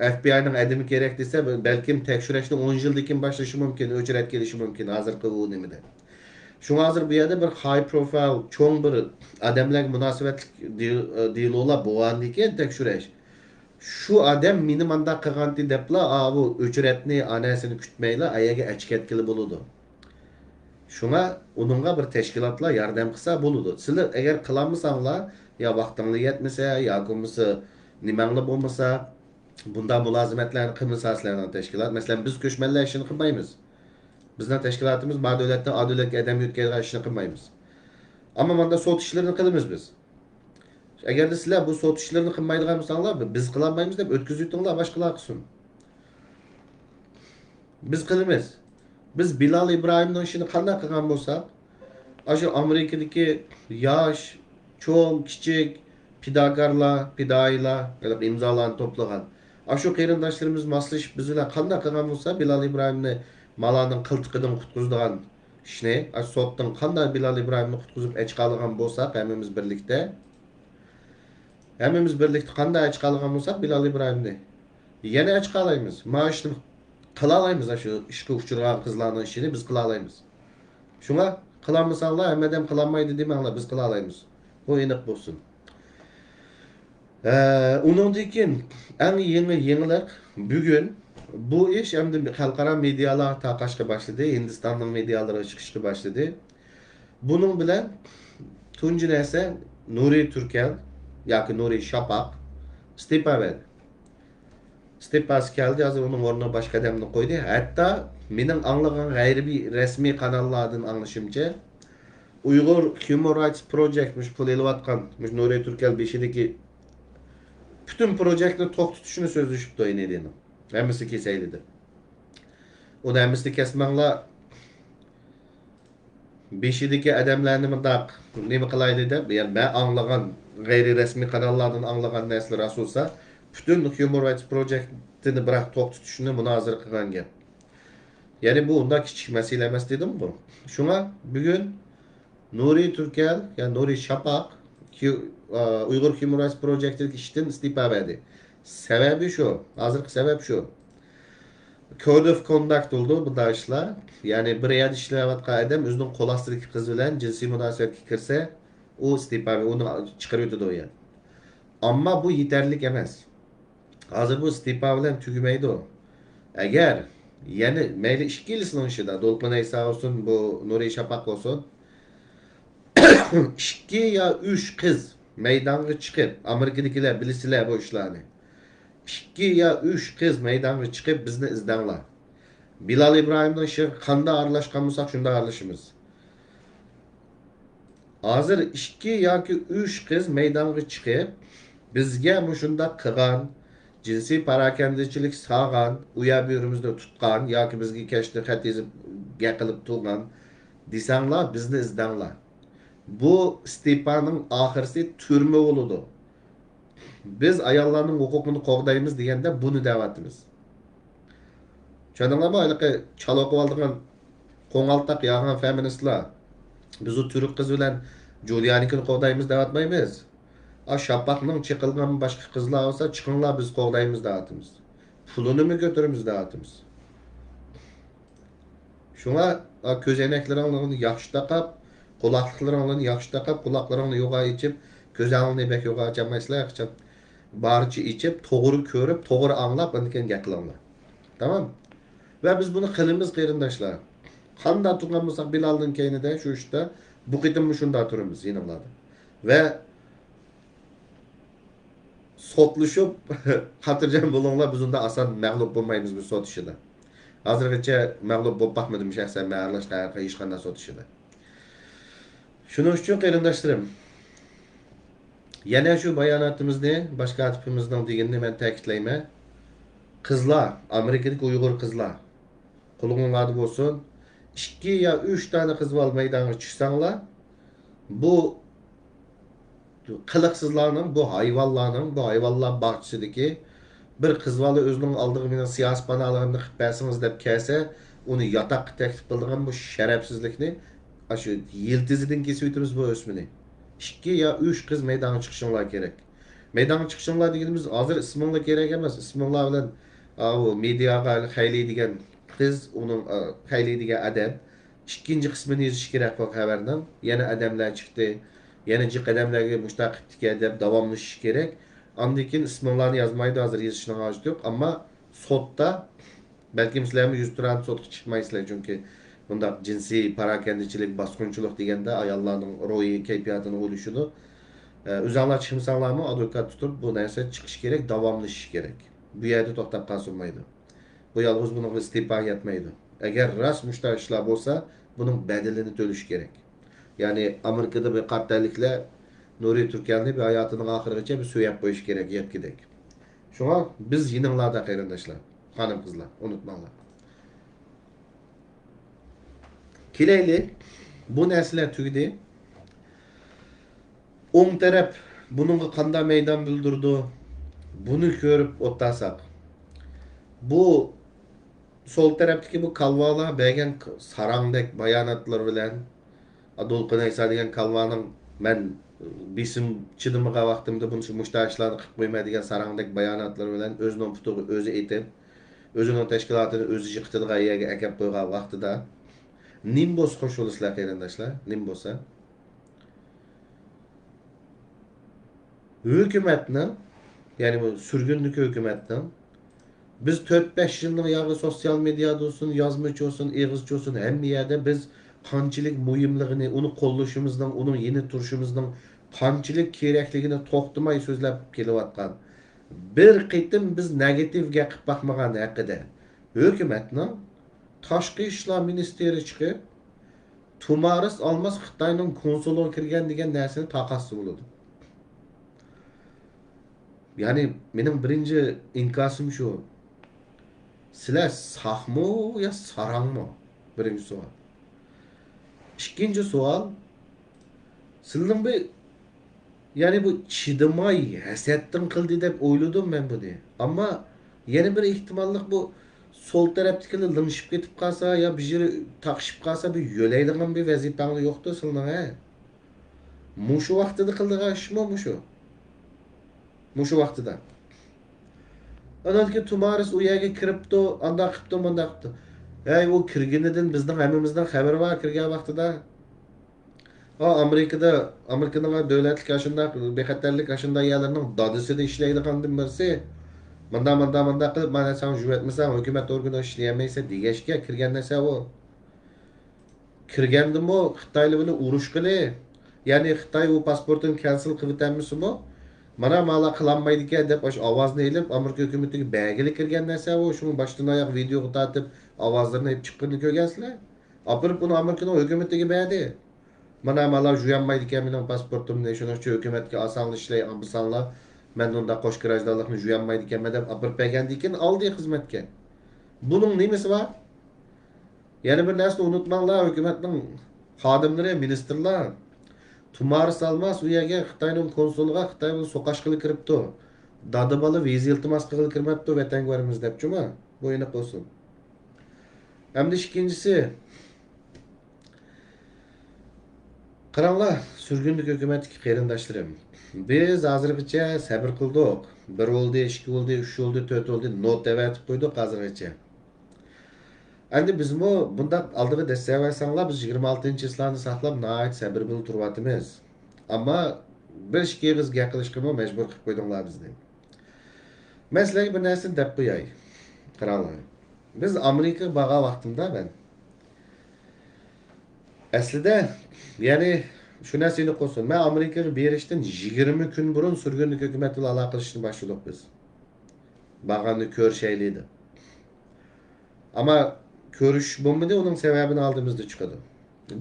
ئەف بى ئاينىڭ ئادىمى كېرەك دېسە، بەلكىم تەكشۈرۈشنى ئون يىلدىن كېيىن باشلىشى مۇمكىن، ئۆچرەت كېلىشى مۇمكىن، ھازىرقى ئۇ نېمىدە. شۇڭا ھازىر بۇ يەردە بىر ھاي پروفايل، چوڭ بىر ئادەملەرگە مۇناسىۋەتلىك دېل-، دېلولار بولغاندىكىن تەكشۈرۈش. شۇ ئادەم مېنى مانداق قىلغانتى دەپلا، ئاۋۇ ئۆچرەتنى، ئانەسىنى كۈتمەيلا، ئەيەرگە ئەچىقىۋەتكىلى بولىدۇ. شۇڭا ئۇنىڭغا بىر تەشكىلاتلار ياردەم قىلسا بولىدۇ. سىلەر ئەگەر قىلالمىساڭلار، يا ۋاقتىڭلار يەتمىسە، ياكى بولمىسا نېمەڭلار بولمىسا، بۇنداق مۇلازىمەتلەرنى قىلمىسا سىلەرنىڭ تەشكىلات. مەسىلەن، بىز كۆچمەنلەر ئىشىنى قىلمايمىز. بىزنىڭ تەشكىلاتىمىز ما دۆلەتتىن ئا دۆلەتكە ئادەم يۆتكەيدىغان ئىشنى قىلمايمىز. ئەمما ماندا سوت ئىشلىرىنى قىلىمىز بىز. ئەگەردە سىلەر بۇ سوت ئىشلىرىنى قىلمايدىغان بولساڭلار، بىز قىلالمايمىز دەپ ئۆتكۈزۈۋېتىڭلار، باشقىلار قىلسۇن. بىز قىلىمىز. بىز بىلال ئىبراھىمنىڭ ئىشىنى قانداق قىلغان بولساق، ئاشۇ ئامېرىكىدىكى ياش، چوڭ، كىچىك، پىداكارلار، پىدائىيلار، ھېلىقى ئىمزالارنى توپلىغان، ئاشۇ قېرىنداشلىرىمىز ماسلىشىپ بىز بىلەن قانداق قىلغان بولسا، بىلال ئىبراھىمنى مالارنىڭ قىلتىقىدىن قۇتقۇزىدىغان ئىشنى، ئاشۇ سوتتىن قانداق بىلال ئىبراھىمنى قۇتقۇزۇپ ئەچقالىغان بولساق، ھەممىمىز بىرلىكتە، ھەممىمىز بىرلىكتە قانداق ئەچقالىغان بولساق، بىلال ئىبراھىمنى يەنە ئەچقالايمىز. ما ئىشنى قىلالايمىز، ئاشۇ ئىشقا ئۇچرىغان قىزلارنىڭ ئىشىنى بىز قىلالايمىز. شۇڭا قىلالمىساڭلار، ھەممە ئادەم قىلالمايدۇ دېمەڭلار، بىز قىلالايمىز. بۇ ئېنىق بولسۇن. ئە، ئۇنىڭدىن كېيىن ئەڭ يېڭى يېڭىلىق، بۈگۈن بۇ ئىش ئەمدى خەلقئارا مېدىيالارغا تارقاشقا باشلىدى، ھىندىستاننىڭ مېدىيالىرىغا چىقىشقا باشلىدى. بۇنىڭ بىلەن تۇنجى نەرسە، نۇرى تۈركەل ياكى نۇرى شاپاق ئىستېپا بەردى. ئىستېپاسى كەلدى، ھازىر ئۇنىڭ ئورنىغا باشقا ئادەمنى قويدى. ھەتتا مېنىڭ ئاڭلىغان غەيرىي رەسمىي قاناللاردىن ئاڭلىشىمچە، ئۇيغۇر Human Rights Project مۇشۇ پۇل ئېلىۋاتقان، مۇشۇ نۇرى تۈركەل بېشىدىكى پۈتۈن پروجېكتنى توختىتىشنى سۆزلىشىپتۇ ئېنىدىنىڭ. ھەممىسى كېسەيلى دەپ. ئۇنى ھەممىسىنى كەسمەڭلار. بېشىدىكى ئادەملەرنى مۇنداق نېمە قىلايلى دەپ، يەنى مەن ئاڭلىغان، غەيرىي رەسمىي قاناللاردىن ئاڭلىغان نەرسىلەر راست بولسا، پۈتۈن Human Rights Project نى بىراق توختىتىشنى مۇنازىرە قىلغان گەپ. يەنى بۇ ئۇنداق كىچىك مەسىلە ئەمەس دېدىمغۇ. شۇڭا بۈگۈن نۇرى تۈركەل، يا نۇرى شاپاق، كيۇ-، ئا، ئۇيغۇر Human Rights Project تىدىكى ئىشتىن ئىستېپا بەردى. سەۋەبى شۇ، ھازىرقى سەۋەب شۇ. Code of Conduct بولىدۇ بۇنداق ئىشلار. يەنى بىر يەردە ئىشلەۋاتقان ئادەم ئۆزىنىڭ قول ئاستىدىكى قىز بىلەن جىنسىي مۇناسىۋەتكە كىرسە، ئۇ ئىستېپا، ئۇنى چىقىرىۋېتىدۇ ئۇ يەردىن. ئەمما بۇ يېتەرلىك ئەمەس. ھازىر بۇ ئىستېپا بىلەن تۈگىمەيدۇ. ئەگەر يەنە مەيلى ئىككىلىسىنىڭ ئىشىدا، دولقۇن ئەيسا بولسۇن، بۇ نۇرى شاپاق بولسۇن، ئىككى يا ئۈچ قىز مەيدانغا چىقىپ، ئامېرىكىدىكىلەر بىلىسىلەر بۇ ئىشلارنى. ئىككى يا ئۈچ قىز مەيدانغا چىقىپ، بىزنى ئىزدەڭلار. بىلال ئىبراھىمنىڭ ئىشىغا قانداق ئارىلاشقان بولساق، شۇنداق ئارىلىشىمىز. ھازىر ئىككى ياكى ئۈچ قىز مەيدانغا چىقىپ، بىزگە مۇشۇنداق قىلغان، جىنسىي پاراكەندىچىلىك سالغان، ئۇ يەر بۇ يېرىمىزنى تۇتقان ياكى بىزگە كەچتە خەت يېزىپ گەپ قىلىپ تۇرغان دېسەڭلار، بىزنى ئىزدەڭلار. بۇ ئىستېپانىڭ ئاخىرىسى تۈرمە بولىدۇ. بىز ئاياللارنىڭ ھوقۇقىنى قوغدايمىز دېگەندە بۇنى دەۋاتىمىز. چۈشەندىڭلارمۇ؟ ھېلىقى چالا ئوقۇۋالىدىغان قوڭالتاق ياغان فېمىنىستلار، بىز ئۇ تۈرك قىز بىلەن جۇلىيانىكىنى قوغدايمىز دەۋاتمايمىز. ئا، شاپاقنىڭ چېقىلغان باشقا قىزلار بولسا، چىقىڭلار، بىز قوغدايمىز دەۋاتىمىز. پۇلىنىمۇ كۆتۈرىمىز دەۋاتىمىز. شۇڭا، ئا، كۆزەينەكلىرىڭلارنى ياخشى تاقاپ، قۇلاقلىقلىرىڭلارنى ياخشى تاقاپ، قۇلاقلىرىڭلارنى يوغان ئېچىپ، كۆزۈڭلارنى بەك يوغان ئاچالمايسىلەر ھېچقاچان. بارچە ئېچىپ، توغرا كۆرۈپ، توغرا ئاڭلاپ، ئاندىن كېيىن گەپ قىلىڭلار. تامام؟ ۋە بىز بۇنى قىلىمىز، قېرىنداشلار. قانداق تۇرغان بولساق بىلالدىن كەينىدە شۇ ئىشتا، بۇ قېتىممۇ شۇنداق تۇرىمىز يېنىڭلاردا. ۋە سوتلىشىپ، خاتىرجەم بولۇڭلار، بىز ئۇنداق ئاسان مەغلۇپ بولمايمىز بۇ سوت ئىشىدا. ھازىرغىچە مەغلۇپ بولۇپ باقمىدىم شەخسەن مەن ئارىلاشقان ھەر قايسى ھېچقانداق سوت ئىشىدا. شۇنىڭ ئۈچۈن قېرىنداشلىرىم، يەنە شۇ باياناتىمىزنى، باش كاتىپىمىزنىڭ دېگىنىنى مەن تەكىتلەيمەن. قىزلار، ئامېرىكىدىكى ئۇيغۇر قىزلار، قۇلىقىڭلاردا بولسۇن. ئىككى يا ئۈچ دانە قىز بالا مەيدانغا چىقساڭلار، بۇ قىلىقسىزلارنىڭ، بۇ ھايۋانلارنىڭ، بۇ ھايۋانلار باغچىسىدىكى بىر قىز بالا ئۆزىنىڭ ئالدىغا مېنىڭ سىياسىي پاناھلىقىمنى قىلىپ بەرسىڭىز دەپ كەلسە، ئۇنى ياتاققا تەكلىپ قىلىدىغان بۇ شەرەپسىزلىكنى ئاشۇ يىلتىزىدىن كېسىۋېتىمىز بۇ ئۆسمىنى. ئىككى يا ئۈچ قىز مەيدانغا چىقىشىڭلار كېرەك. مەيدانغا چىقىشىڭلار دېگىنىمىز ھازىر ئىسمىڭلار كېرەك ئەمەس. ئىسمىڭلار بىلەن، ئاۋۇ مېدىياغا خەيلى دېگەن قىز، ئۇنىڭ، ئا، خەيلى دېگەن ئادەم ئىككىنچى قىسمىنى يېزىش كېرەك بۇ خەۋەرنىڭ. يەنە ئادەملەر چىقتى، يەنە جىق ئادەملەرگە مۇشۇنداق قىپتىكەن دەپ داۋاملىشىش كېرەك. ئاندىن كېيىن ئىسمىڭلارنى يازمايدۇ، ھازىر يېزىشنىڭ ھاجىتى يوق. ئەمما سوتتا، بەلكىم سىلەرمۇ يۈز تۇران سوتقا چىقمايسىلەر، چۈنكى بۇنداق جىنسىي پاراكەندىچىلىك، باسقۇنچىلىق دېگەندە ئاياللارنىڭ روھىي كەيپىياتىنى ئويلىشىدۇ. ئە، ئۆزەڭلار چىقمىساڭلارمۇ، ئادۋوكات تۇتۇپ، بۇ نەرسە چىقىشى كېرەك، داۋاملىشىشى كېرەك. بۇ يەردە توختاپ قالسا بولمايدۇ. بۇ يالغۇز بۇنىڭغا ئىستېپا يەتمەيدۇ. ئەگەر راست مۇشۇنداق ئىشلار بولسا، بۇنىڭ بەدىلىنى تۆلىشى كېرەك. يەنى ئامېرىكىدا بىر قارا تەنلىكلەر نۇرى تۈركەلنى بىر ھاياتىنىڭ ئاخىرىغىچە بىر سۆيەپ قويۇشى كېرەك، يەتكۈدەك. شۇڭا بىز يېنىڭلاردا، قېرىنداشلار، خانىم-قىزلار، ئۇنتۇماڭلار. كېلەيلى، بۇ نەرسىلەر تۈگىدى. ئوڭ تەرەپ بۇنىڭغا قانداق مەيدان بىلدۈرىدۇ؟ بۇنى كۆرۈپ ئولتۇرساق، بۇ سول تەرەپتىكى بۇ كالۋالار بەرگەن ساراڭدەك باياناتلىرى بىلەن، دولقۇن ئەيسا دېگەن كالۋانىڭ، مەن بېسىم چىدىمىغان ۋاقتىمدا بۇنى مۇشۇنداق ئىشلارنى قىلىپ قويىمەن دېگەن ساراڭدەك باياناتلىرى بىلەن ئۆزىنىڭ پۇتىغا ئۆزى ئېتىپ، ئۆزىنىڭ تەشكىلاتىنى ئۆزى يىقىتىدىغان يەرگە ئەكەپ قويغان ۋاقتىدا نېمە بولسا خوش بولىسىلەر، قېرىنداشلار؟ نېمە بولسا؟ ھۆكۈمەتنىڭ، يەنى بۇ سۈرگۈندىكى ھۆكۈمەتنىڭ، بىز تۆت-بەش يىلنىڭ ياغى سوتسىيال مېدىيادا بولسۇن، يازمىچە بولسۇن، ئېغىزچە بولسۇن، ھەممە يەردە بىز قانچىلىك مۇھىملىقىنى، ئۇنى قوللىشىمىزنىڭ، ئۇنىڭ يېنىدا تۇرۇشىمىزنىڭ قانچىلىك كېرەكلىكىنى توختىماي سۆزلەپ كېلىۋاتقان. بىر قېتىم بىز نېگاتىپ گەپ قىلىپ باقمىغان ھەققىدە. ھۆكۈمەتنىڭ تاشقى ئىشلار مىنىستىرى چىقىپ، تۇمارىس ئالماس خىتاينىڭ كونسۇلىغا كىرگەن دېگەن نەرسىنى تارقاتسا بولىدۇ. يەنى مېنىڭ بىرىنچى ئىنكاسىم شۇ. سىلەر ساقمۇ يا ساراڭمۇ؟ بىرىنچى سوئال. ئىككىنچى سوئال، سىلىنىڭ بىر، يەنى بۇ چىدىماي ھەسەتتىن قىلدى دەپ ئويلىدىم مەن بۇنى. ئەمما يەنە بىر ئېھتىماللىق، بۇ سول تەرەپتىكىلەر لىڭشىپ كېتىپ قالسا يا بىر يېرى تاقىشىپ قالسا، بىر يۆلەيدىغان بىر ۋەزىپەڭلار يوقتۇ سىلىنىڭ، ھە؟ مۇشۇ ۋاقتىدا قىلىدىغان ئىشمۇ مۇشۇ. مۇشۇ ۋاقتىدا. ئانان كېيىن تۇمارىس ئۇ يەرگە كىرىپتۇ، ئانداق قىپتۇ، مۇنداق قىپتۇ. ھەي، ئۇ كىرگىنىدىن بىزنىڭ ھەممىمىزنىڭ خەۋىرى بار كىرگەن ۋاقتىدا. ئا، ئامېرىكىدا، ئامېرىكىنىڭ دۆلەتلىك ئاشۇنداق بىخەتەرلىك ئاشۇنداق يەرلىرىنىڭ دادىسىدا ئىشلەيدىغاندىن بىرسى، مۇنداق، مۇنداق، مۇنداق قىلىپ، مانا سەن يۈرۈۋەتمىسەڭ، ھۆكۈمەت ئورگىنىدا ئىشلىيەلمەيسەن دېگەچكە كىرگەن نەرسە ئۇ. كىرگەندىمۇ خىتايلار بىلەن ئۇرۇشقىلى، يەنى خىتاي ئۇ پاسپورتىنى كەنسېل قىلىۋېتەلمىسىمۇ، مانا مالا قىلالمايدىكەن دەپ ئاشۇ ئاۋازنى ئېلىپ، ئامېرىكا ھۆكۈمىتىگە بەرگىلى كىرگەن نەرسە ئۇ. شۇڭا باشتىن ئاياغ ۋىدېئوغا تارتىپ ئاۋازلىرىنى ئېلىپ چىققىنىنى كۆرگەنسىلەر. ئاپىرىپ ئۇنى ئامېرىكىنىڭ ھۆكۈمىتىگە بەردى. مانا مالا يۇيالمايدىكەن مېنىڭ پاسپورتۇمنى، شۇنىڭ ئۈچۈن ھۆكۈمەتكە ئاسانلا ئىشلەي ئالمىساڭلار، مەن ئۇنداق قوش گىراژدانلىقنى يۇيالمايدىكەنمەن دەپ ئاپىرىپ بەرگەندىن كېيىن ئالدى خىزمەتكە. بۇنىڭ نېمىسى بار؟ يەنە بىر نەرسىنى ئۇنتۇماڭلار، ھۆكۈمەتنىڭ خادىملىرى، مىنىستىرلار. تۇمارىس ئالماس ئۇ يەرگە خىتاينىڭ كونسۇلىغا خىتاي بىلەن سوقۇشقىلى كىرىپتۇ. دادا بالا ۋىزا ئىلتىماس قىلغىلى كىرمەپتۇ، ۋەتەنگە بارىمىز دەپ جۇما. بۇ ئېنىق بولسۇن. ئەمدى ئىككىنچىسى، قاراڭلار، سۈرگۈندىكى ھۆكۈمەتتىكى قېرىنداشلىرىم، بىز ھازىرغىچە سەۋر قىلدۇق. بىر بولدى، ئىككى بولدى، ئۈچ بولدى، تۆت بولدى، نوت ئەۋەتىپ قويدۇق ھازىرغىچە. ئەمدى بىزمۇ بۇنداق ئالدىغا دەسسەۋەرسەڭلار، بىز يىگىرمە ئالتىنچى چىسلانى ساقلاپ ناھايىتى سەۋر بىلەن تۇرۇۋاتىمىز. ئەمما بىر ئىككى ئېغىز گەپ قىلىشقىمۇ مەجبۇر قىلىپ قويدۇڭلار بىزنى. مەن سىلەرگە بىر نەرسىنى دەپ قوياي. قاراڭلار. بىز ئامېرىكىغا بارغان ۋاقتىمدا مەن، ئەسلىدە، يەنى شۇ نەرسە ئېنىق بولسۇن. مەن ئامېرىكىغا بېرىشتىن يىگىرمە كۈن بۇرۇن سۈرگۈنلۈك ھۆكۈمەت بىلەن ئالاقىلىشىشنى باشلىدۇق بىز. بارغاندا كۆرۈشەيلى دەپ. ئەمما كۆرۈشۈش بولمىدى، ئۇنىڭ سەۋەبىنى ئالدىمىزدا چىقىدۇ.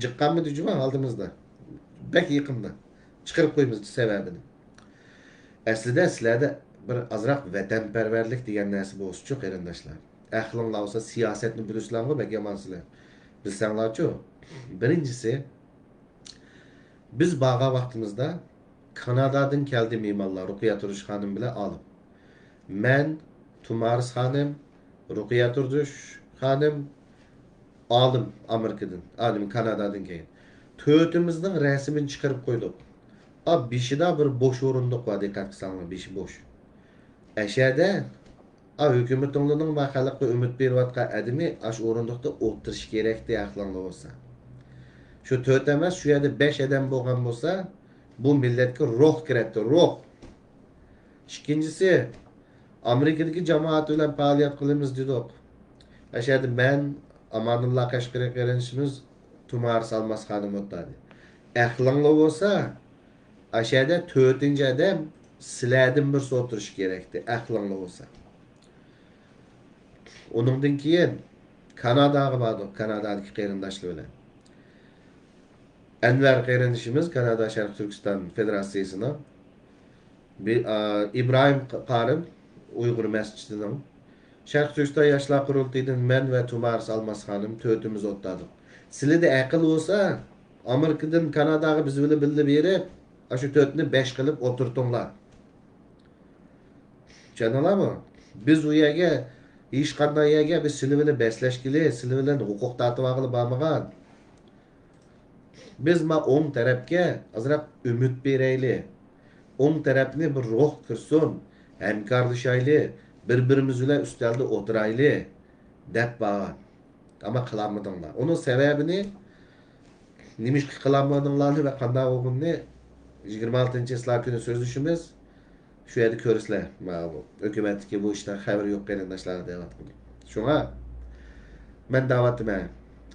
جىققانمىدى جۇما ئالدىمىزدا. بەك يېقىندا. چىقىرىپ قويىمىز سەۋەبىنى. ئەسلىدە سىلەردە بىر ئازراق ۋەتەنپەرۋەرلىك دېگەن نەرسە بولسىچۇ، قېرىنداشلار. ئەقلىڭلار بولسا سىياسەتنى بىلىسىلەرغۇ، بەك يامانسىلەر. بىلسەڭلارچۇ، بىرىنچىسى، بىز بارغان ۋاقتىمىزدا كانادادىن كەلدى مېھمانلار، رۇقىيە تۇرۇش خانىم بىلەن ئالىم. مەن، تۇمارىس خانىم، رۇقىيە تۇردۇش خانىم، ئالىم ئامېرىكىدىن، ئالىم كانادادىن كەلگەن. تۆتىمىزنىڭ رەسىمىنى چىقىرىپ قويدۇق. ئا، بېشىدا بىر بوش ئورۇندۇق بار، دىققەت قىلساڭلار، بېشى بوش. ئەشەدە، ئا، ھۆكۈمىتىڭلارنىڭ ما خەلققە ئۈمىد بېرىۋاتقان ئادىمى ئاشۇ ئورۇندۇقتا ئولتۇرۇشى كېرەكتى، ئەقلىڭلار بولسا. شۇ تۆت ئەمەس، شۇ يەردە بەش ئادەم بولغان بولسا، بۇ مىللەتكە روھ كىرەتتى، روھ. ئىككىنچىسى، ئامېرىكىدىكى جامائەت بىلەن پائالىيەت قىلىمىز دېدۇق. ئەشەدە مەن، ئامانۇللا قەشقىرى قېرىندىشىمىز، تۇمارىس ئالماس خانىم ئولتۇردى. ئەقلىڭلار بولسا، ئاشۇ يەردە تۆتىنچى ئادەم سىلەردىن بىرسى ئولتۇرۇشى كېرەكتى، ئەقلىڭلار بولسا. ئۇنىڭدىن كېيىن كاناداغا باردۇق، كانادادىكى قېرىنداشلار بىلەن. ئەنۋەر قېرىندىشىمىز كانادا شەرقىي تۈركىستان فېدېراتسىيىسىنىڭ بى-، ئا، ئىبراھىم قارىم ئۇيغۇر مەسچىتىنىڭ، شەرقىي تۈركىستان ياشلار قۇرۇلتىيىدىن مەن ۋە تۇمارىس ئالماس خانىم تۆتىمىز ئولتۇردۇق. سىلىدە ئەقىل بولسا، ئامېرىكىدىن كاناداغا بىز بىلەن بىللە بېرىپ، ئاشۇ تۆتنى بەش قىلىپ ئولتۇرتۇڭلار. چۈشەندىڭلارمۇ؟ بىز ئۇ يەرگە، ھېچقانداق يەرگە بىز سىلى بىلەن بەسلەشكىلى، سىلى بىلەن ھوقۇق تارتىۋالغىلى بارمىغان. بىز ما ئوڭ تەرەپكە ئازراق ئۈمىد بېرەيلى. ئوڭ تەرەپنى بىر روھ كىرسۇن، ھەمكارلىشايلى، بىر-بىرىمىز بىلەن ئۈستەلدە ئولتۇرايلى، دەپ بارغان. ئەمما قىلالمىدىڭلار. ئۇنىڭ سەۋەبىنى، نېمىشقا قىلالمىدىڭلارنى ۋە قانداق بولغىنىنى يىگىرمە ئالتىنچى چىسلا كۈنى سۆزلىشىمىز. شۇ يەردە كۆرىسىلەر. ماۋۇ ھۆكۈمەتتىكى بۇ ئىشتىن خەۋىرى يوق قېرىنداشلار دەۋاتقىنى. شۇڭا مەن دەۋاتىمەن،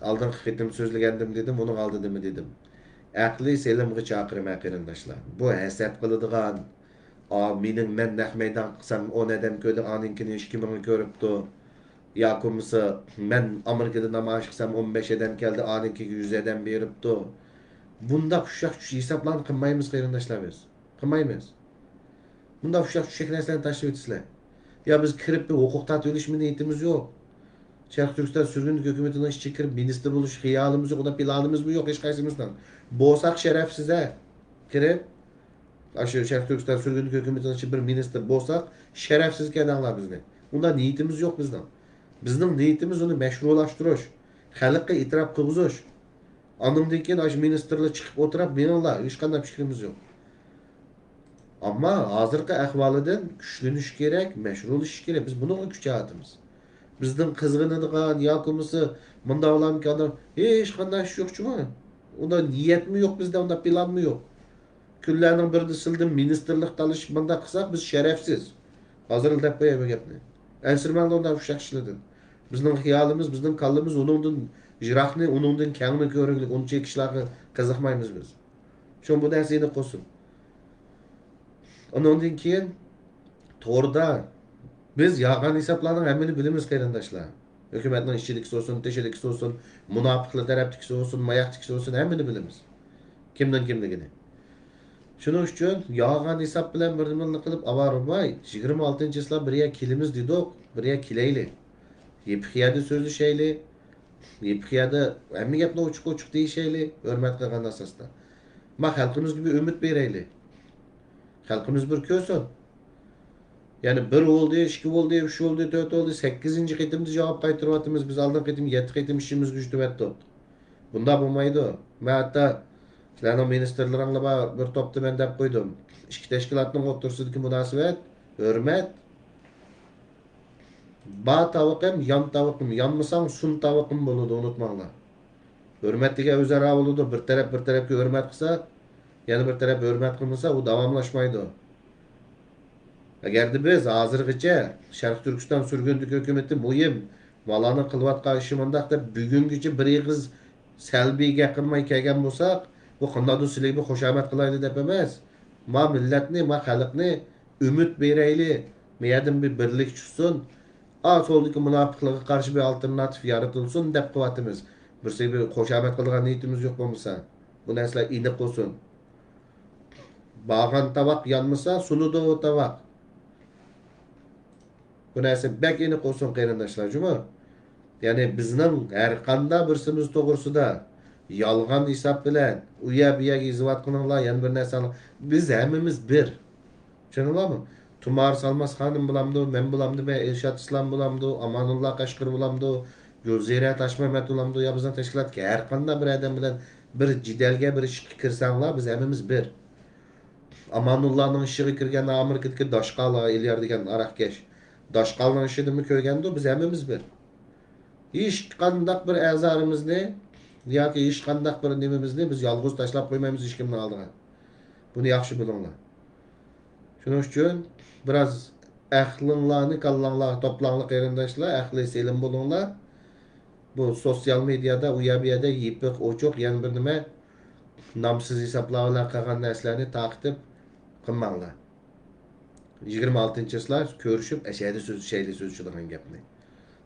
ئالدىنقى قېتىم سۆزلىگەندىمۇ دېدىم، ئۇنىڭ ئالدىدىمۇ دېدىم. ئەقلىي سېلىمغا چاقىرىمەن قېرىنداشلار. بۇ ھەسەت قىلىدىغان، ئا، مېنىڭ، مەن نەق مەيدان قىلسام ئون ئادەم كۆردى، ئانىڭكىنى ئىككى مىڭ كۆرۈپتۇ. ياكى بولمىسا مەن ئامېرىكىدا نامايىش قىلسام ئون بەش ئادەم كەلدى، ئانىڭكىگە يۈز ئادەم بېرىپتۇ. بۇنداق ئۇششاق چۈش ھېسابلارنى قىلمايمىز قېرىنداشلار بىز. قىلمايمىز. بۇنداق ئۇششاق چۈشەك نەرسىلەرنى تاشلىۋېتىسىلەر. يا بىز كىرىپ بىر ھوقۇق تارتىۋېلىشمۇ نىيىتىمىز يوق. شەرقىي تۈركىستان سۈرگۈندىكى ھۆكۈمىتىنىڭ ئىچىگە كىرىپ مىنىستىر بولۇش خىيالىمىز يوق، ئۇنداق پىلانىمىزمۇ يوق ھېچقايسىمىزنىڭ. بولساق شەرەپسىز-ھە. كىرىپ، ئاشۇ شەرقىي تۈركىستان سۈرگۈندىكى ھۆكۈمىتىنىڭ ئىچىدە بىر مىنىستىر بولساق، شەرەپسىز كەلدىڭلار بىزنى. ئۇنداق نىيىتىمىز يوق بىزنىڭ. بىزنىڭ نىيىتىمىز ئۇنى مەشرۇلاشتۇرۇش، خەلققە ئېتىراپ قىلغۇزۇش. ئاندىن كېيىن ئاشۇ مىنىستىرلار چىقىپ ئولتۇراپ مېڭىڭلار، ھېچقانداق پىكرىمىز يوق. ئەمما ھازىرقى ئەھۋالىدىن كۈچلىنىش كېرەك، مەشرۇلىشىش كېرەك. بىز بۇنىڭغا كۈچ چىقىرىمىز. بىزدىن قىزغىنىدىغان ياكى بولمىسا مۇنداق ئۇلارنىڭكى ئادەم ھېچقانداق ئىش يوق جۇمۇ. ئۇنداق نىيەتمۇ يوق بىزدە، ئۇنداق پىلانمۇ يوق. كۈنلەرنىڭ بىرىدە سىلىدىن مىنىستىرلىق تالىشىپ مۇنداق قىلساق، بىز شەرەپسىز. ھازىرلا دەپ قوياي بۇ گەپنى. ئەنسىرىمەڭلار ئۇنداق ئۇششاق ئىشلاردىن. بىزنىڭ خىيالىمىز، بىزنىڭ كاللىمىز ئۇنىڭدىن يىراقنى، ئۇنىڭدىن كەڭنى كۆرگۈلۈك، ئۇنچىلىك ئىشلارغا قىزىقمايمىز بىز. شۇڭا بۇ نەرسە ئېنىق بولسۇن. ئۇنىڭدىن كېيىن توردا بىز يالغان ھېسابلارنىڭ ھەممىنى بىلىمىز، قېرىنداشلار. ھۆكۈمەتنىڭ ئىچىدىكىسى بولسۇن، تېشىدىكىسى بولسۇن، مۇناپىقلار تەرەپتىكىسى بولسۇن، ماياقتىكىسى بولسۇن، ھەممىنى بىلىمىز. كىمنىڭ كىملىكىنى. شۇنىڭ ئۈچۈن يالغان ھېساب بىلەن بىر نېمىنى قىلىپ ئاۋارە بولماي، يىگىرمە ئالتىنچى چىسلا بىر يەرگە كېلىمىز دېدۇق، بىر يەرگە كېلەيلى. يېپىق يەردە سۆزلىشەيلى. يېپىق يەردە ھەممە گەپنى ئوچۇق-ئوچۇق دېيىشەيلى، ھۆرمەت قىلغان ئاساستا. ما خەلقىمىزگە بىر ئۈمىد بېرەيلى. خەلقىمىز بىر كۆرسۇن. يەنى بىر بولدى، ئىككى بولدى، ئۈچ بولدى، تۆت بولدى، سەككىزىنچى قېتىمدا جاۋاب قايتۇرۇۋاتىمىز. بىز ئالدىنقى قېتىم يەتتە قېتىم ئىشىمىزگە يۈتۈۋەتتۇق. بۇنداق بولمايدۇ. مەن ھەتتا سىلەرنىڭ مىنىستىرلىرىڭلار بار، بىر توپتا مەن دەپ قويدۇم. ئىككى تەشكىلاتنىڭ ئوتتۇرىسىدىكى مۇناسىۋەت، ھۆرمەت، با تاۋىقىم، يان تاۋىقىم، يانمىساڭ سۇن تاۋىقىم بولىدۇ، ئۇنتۇماڭلار. ھۆرمەت دېگەن ئۆزئارا بولىدۇ، بىر تەرەپ بىر تەرەپكە ھۆرمەت قىلسا، يەنە بىر تەرەپ ھۆرمەت قىلمىسا، ئۇ داۋاملاشمايدۇ. ئەگەردە بىز ھازىرغىچە شەرقىي تۈركىستان سۈرگۈندىكى ھۆكۈمىتى مۇھىم، مالارنىڭ قىلىۋاتقان ئىشى مۇنداق دەپ، بۈگۈنگىچە بىر ئېغىز سەلبىي گەپ قىلماي كەلگەن بولساق، بۇ قانداقتۇر سىلەرگە بىر خۇشامەت قىلايلى دەپ ئەمەس. ما مىللەتنى، ما خەلقنى ئۈمىد بېرەيلى، مۇ يەردىن بىر بىرلىك چىقسۇن، ئا سولدىكى مۇناپىقلىققا قارشى بىر ئالتېرناتىپ يارىتىلسۇن دەپ قىلىۋاتىمىز. بىرسىگە بىر خۇشامەت قىلىدىغان نىيىتىمىز يوق بولمىسا. بۇ نەرسىلەر ئېنىق بولسۇن. بارغان تاۋاق يانمىسا، سۇنىدۇ تاۋاق. بۇ نەرسە بەك ئېنىق بولسۇن، قېرىنداشلار، جۇمۇ. يەنى بىزنىڭ ھەر قانداق بىرسىمىز توغرىسىدا يالغان ھېساب بىلەن ئۇ يەر بۇ يەرگە يېزىۋاتقىنىڭلار، يەنە بىر نەرسەڭلار، بىز ھەممىمىز بىر. چۈشەندىڭلارمۇ؟ تۇمارىس ئالماس خانىم بولامدۇ، مەن بولامدۇ، مەن ئىرشات ئىسلام بولامدۇ، ئامانۇللا قەشقىرى بولامدۇ، گۈلزىرە تاشمەمەت بولامدۇ، يا بىزنىڭ تەشكىلاتتىكى ھەر قانداق بىر ئادەم بىلەن بىر جېدەلگە، بىر ئىشقا كىرسەڭلار، بىز ھەممىمىز بىر. ئامانۇللانىڭ ئىشىغا كىرگەن ئامېرىكىدىكى داشقال ئېليار دېگەن ھاراقكەش. داشقالنىڭ ئىشىدىمۇ كۆرگەندۇ، بىز ھەممىمىز بىر. ھېچقانداق بىر ئەزالىرىمىزنى ياكى ھېچقانداق بىر نېمىمىزنى بىز يالغۇز تاشلاپ قويمايمىز ھېچكىمنىڭ ئالدىغا. بۇنى ياخشى بىلىڭلار. شۇنىڭ ئۈچۈن بىراز ئەقلىڭلارنى كاللاڭلارغا توپلاڭلار، قېرىنداشلار، ئەقلىي سېلىم بولۇڭلار. بۇ سوتسىيال مېدىيادا ئۇ يەر بۇ يەردە يېپىق ئوچۇق يەنە بىر نېمە نامسىز ھېسابلار بىلەن قىلغان نەرسىلەرنى تارقىتىپ قىلماڭلار. يىگىرمە ئالتىنچى چىسلا كۆرۈشۈپ، ئەشەدە سۆزلىشەيلى، سۆزلىشىدىغان گەپنى.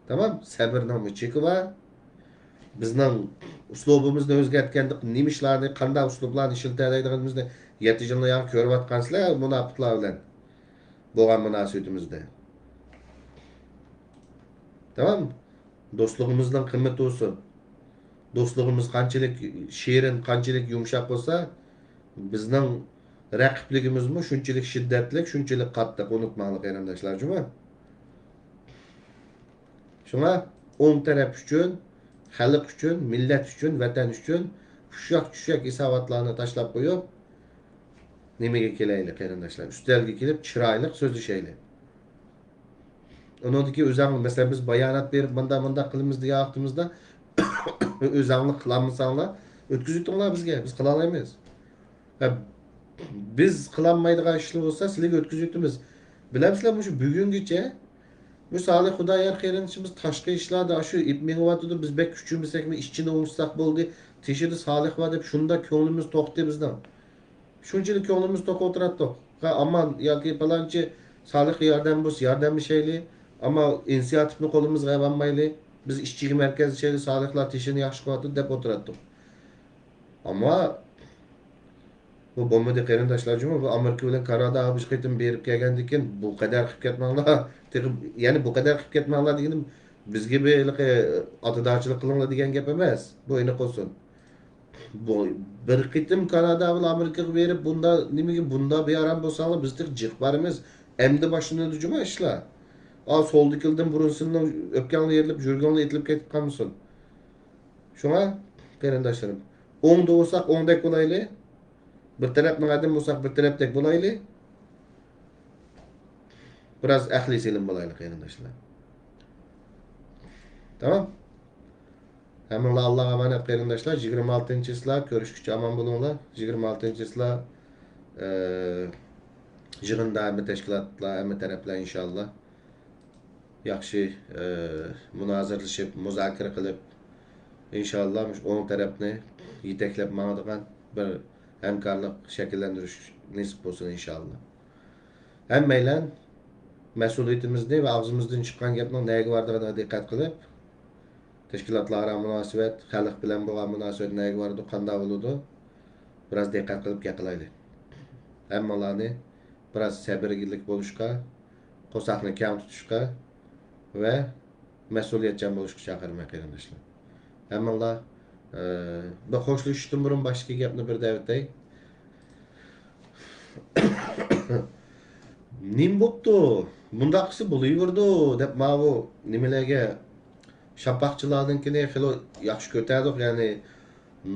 تامام، سەبرنىڭمۇ چېكى بار. بىزنىڭ ئۇسلۇبىمىزنى ئۆزگەرتكەندە، نېمە ئىشلارنى، قانداق ئۇسلۇبلارنى ئىشلىتەلەيدىغىنىمىزنى يەتتە يىلنى ياغا كۆرۈۋاتقانسىلەر مۇناپىقلار بىلەن بولغان مۇناسىۋىتىمىزدە. تامام، دوستلۇقىمىزنىڭ قىممىتى بولسۇن. دوستلۇقىمىز قانچىلىك شېرىن، قانچىلىك يۇمشاق بولسا، بىزنىڭ رەقىبلىكىمىزمۇ شۇنچىلىك شىددەتلىك، شۇنچىلىك قاتتىق. ئۇنتۇماڭلار، قېرىنداشلار، جۇمۇ. شۇڭا ئوڭ تەرەپ ئۈچۈن، خەلق ئۈچۈن، مىللەت ئۈچۈن، ۋەتەن ئۈچۈن ئۇششاق-چۈششەك ھېساباتلارنى تاشلاپ قويۇپ، نېمىگە كېلەيلى، قېرىنداشلار؟ ئۈستەلگە كېلىپ، چىرايلىق سۆزلىشەيلى. ئۇنىڭدىن كېيىن ئۆزەڭ، مەسىلەن، بىز بايانات بېرىپ، مۇنداق، مۇنداق قىلىمىز دېگەن ۋاقتىمىزدا، ئۆزەڭلار قىلالمىساڭلار، ئۆتكۈزۈۋېتىڭلار بىزگە، بىز قىلالايمىز. ھە، بىز قىلالمايدىغان ئىشلار بولسا، سىلەرگە ئۆتكۈزۈۋېتىمىز. بىلەمسىلەر، مۇشۇ بۈگۈنگىچە، مۇشۇ سالىھ خۇدايار قېرىندىشىمىز تاشقى ئىشلاردا شۇ ئېپ مېڭىۋاتىدۇ، بىز بەك كۈچىمىسەكمۇ، ئىچىنى ئوڭشىساق بولدى، تېشىدا سالىھ بار دەپ شۇنداق كۆڭلىمىز توقتى بىزنىڭ. شۇنچىلىك كۆڭلىمىز توق ئولتۇراتتۇق. ھە، ئامان ياكى پالانچى سالىھقا ياردەم بولسا ياردەملىشەيلى، ئەمما ئىنىسىياتىپنى قولىمىزغا ئېلىۋالمايلى، بىز ئىچىگە مەركەزلىشەيلى، سالىھلار تېشىنى ياخشى قىلىۋاتىدۇ دەپ ئولتۇراتتۇق. ئەمما بۇ بولمىدى، قېرىنداشلار جۇمۇ. بۇ ئامېرىكا بىلەن كاناداغا بىر قېتىم بېرىپ كەلگەندىن كېيىن بۇ قەدەر قىلىپ كەتمەڭلار. تېخى، يەنى بۇ قەدەر قىلىپ كەتمەڭلار دېگىنىم، بىزگە بىر ھېلىقى ئاتىدارچىلىق قىلىڭلار دېگەن گەپ ئەمەس. بۇ ئېنىق بولسۇن. بۇ بىر قېتىم كانادا بىلەن ئامېرىكىغا بېرىپ، بۇندا نېمىگە، بۇندا بىئارام بولساڭلار، بىز تېخى جىق بارىمىز. ئەمدى باشلىنىدۇ جۇمۇ ئىشلار. ئا، سولدىكىلدىن بۇرۇن سىلىنىڭ ئۆپكەڭلار يېرىلىپ، يۈرىكىڭلار ئېتىلىپ كېتىپ قالمىسۇن. شۇڭا، قېرىنداشلىرىم، ئوڭدا بولساق ئوڭدەك بولايلى، بىر تەرەپنىڭ ئادىمى بولساق بىر تەرەپتەك بولايلى. بىراز ئەقلىي سېلىم بولايلى، قېرىنداشلار. تامام. ھەممىڭلار ئاللاغا ئامانەت، قېرىنداشلار. يىگىرمە ئالتىنچى چىسلا كۆرۈشكىچە ئامان بولۇڭلار. يىگىرمە ئالتىنچى چىسلا، ئە، يىغىندا ھەممە تەشكىلاتلار، ھەممە تەرەپلەر ئىنشاللا ياخشى، ئە، مۇنازىرىلىشىپ، مۇزاكىرە قىلىپ، ئىنشاللا مۇشۇ ئوڭ تەرەپنى يېتەكلەپ ماڭىدىغان بىر ھەمكارلىق شەكىللەندۈرۈش نېسىپ بولسۇن ئىنشاللا. ھەممەيلەن مەسئۇلىيىتىمىزنى ۋە ئاغزىمىزدىن چىققان گەپنىڭ نەگە بارىدىغىنىغا دىققەت قىلىپ، تەشكىلاتلارئارا مۇناسىۋەت، خەلق بىلەن بولغان مۇناسىۋەت نەگە بارىدۇ، قانداق بولىدۇ، بىراز دىققەت قىلىپ گەپ قىلايلى. ھەممىڭلارنى بىراز سەبرىگىلىك بولۇشقا، قورساقنى كەڭ تۇتۇشقا ۋە مەسئۇلىيەتچان بولۇشقا چاقىرىمەن، قېرىنداشلار. ھەممىڭلار، ئە، بىر خوشلىشىشتىن بۇرۇن باشتىكى گەپنى بىر دەۋېتەي. نېمە بوپتۇ؟ مۇنداق قىلسا بولۇۋېرىدۇ، دەپ ماۋۇ نېمىلەرگە، شاپاقچىلاردىنكىنى خېلى ياخشى كۆتەردۇق، يەنى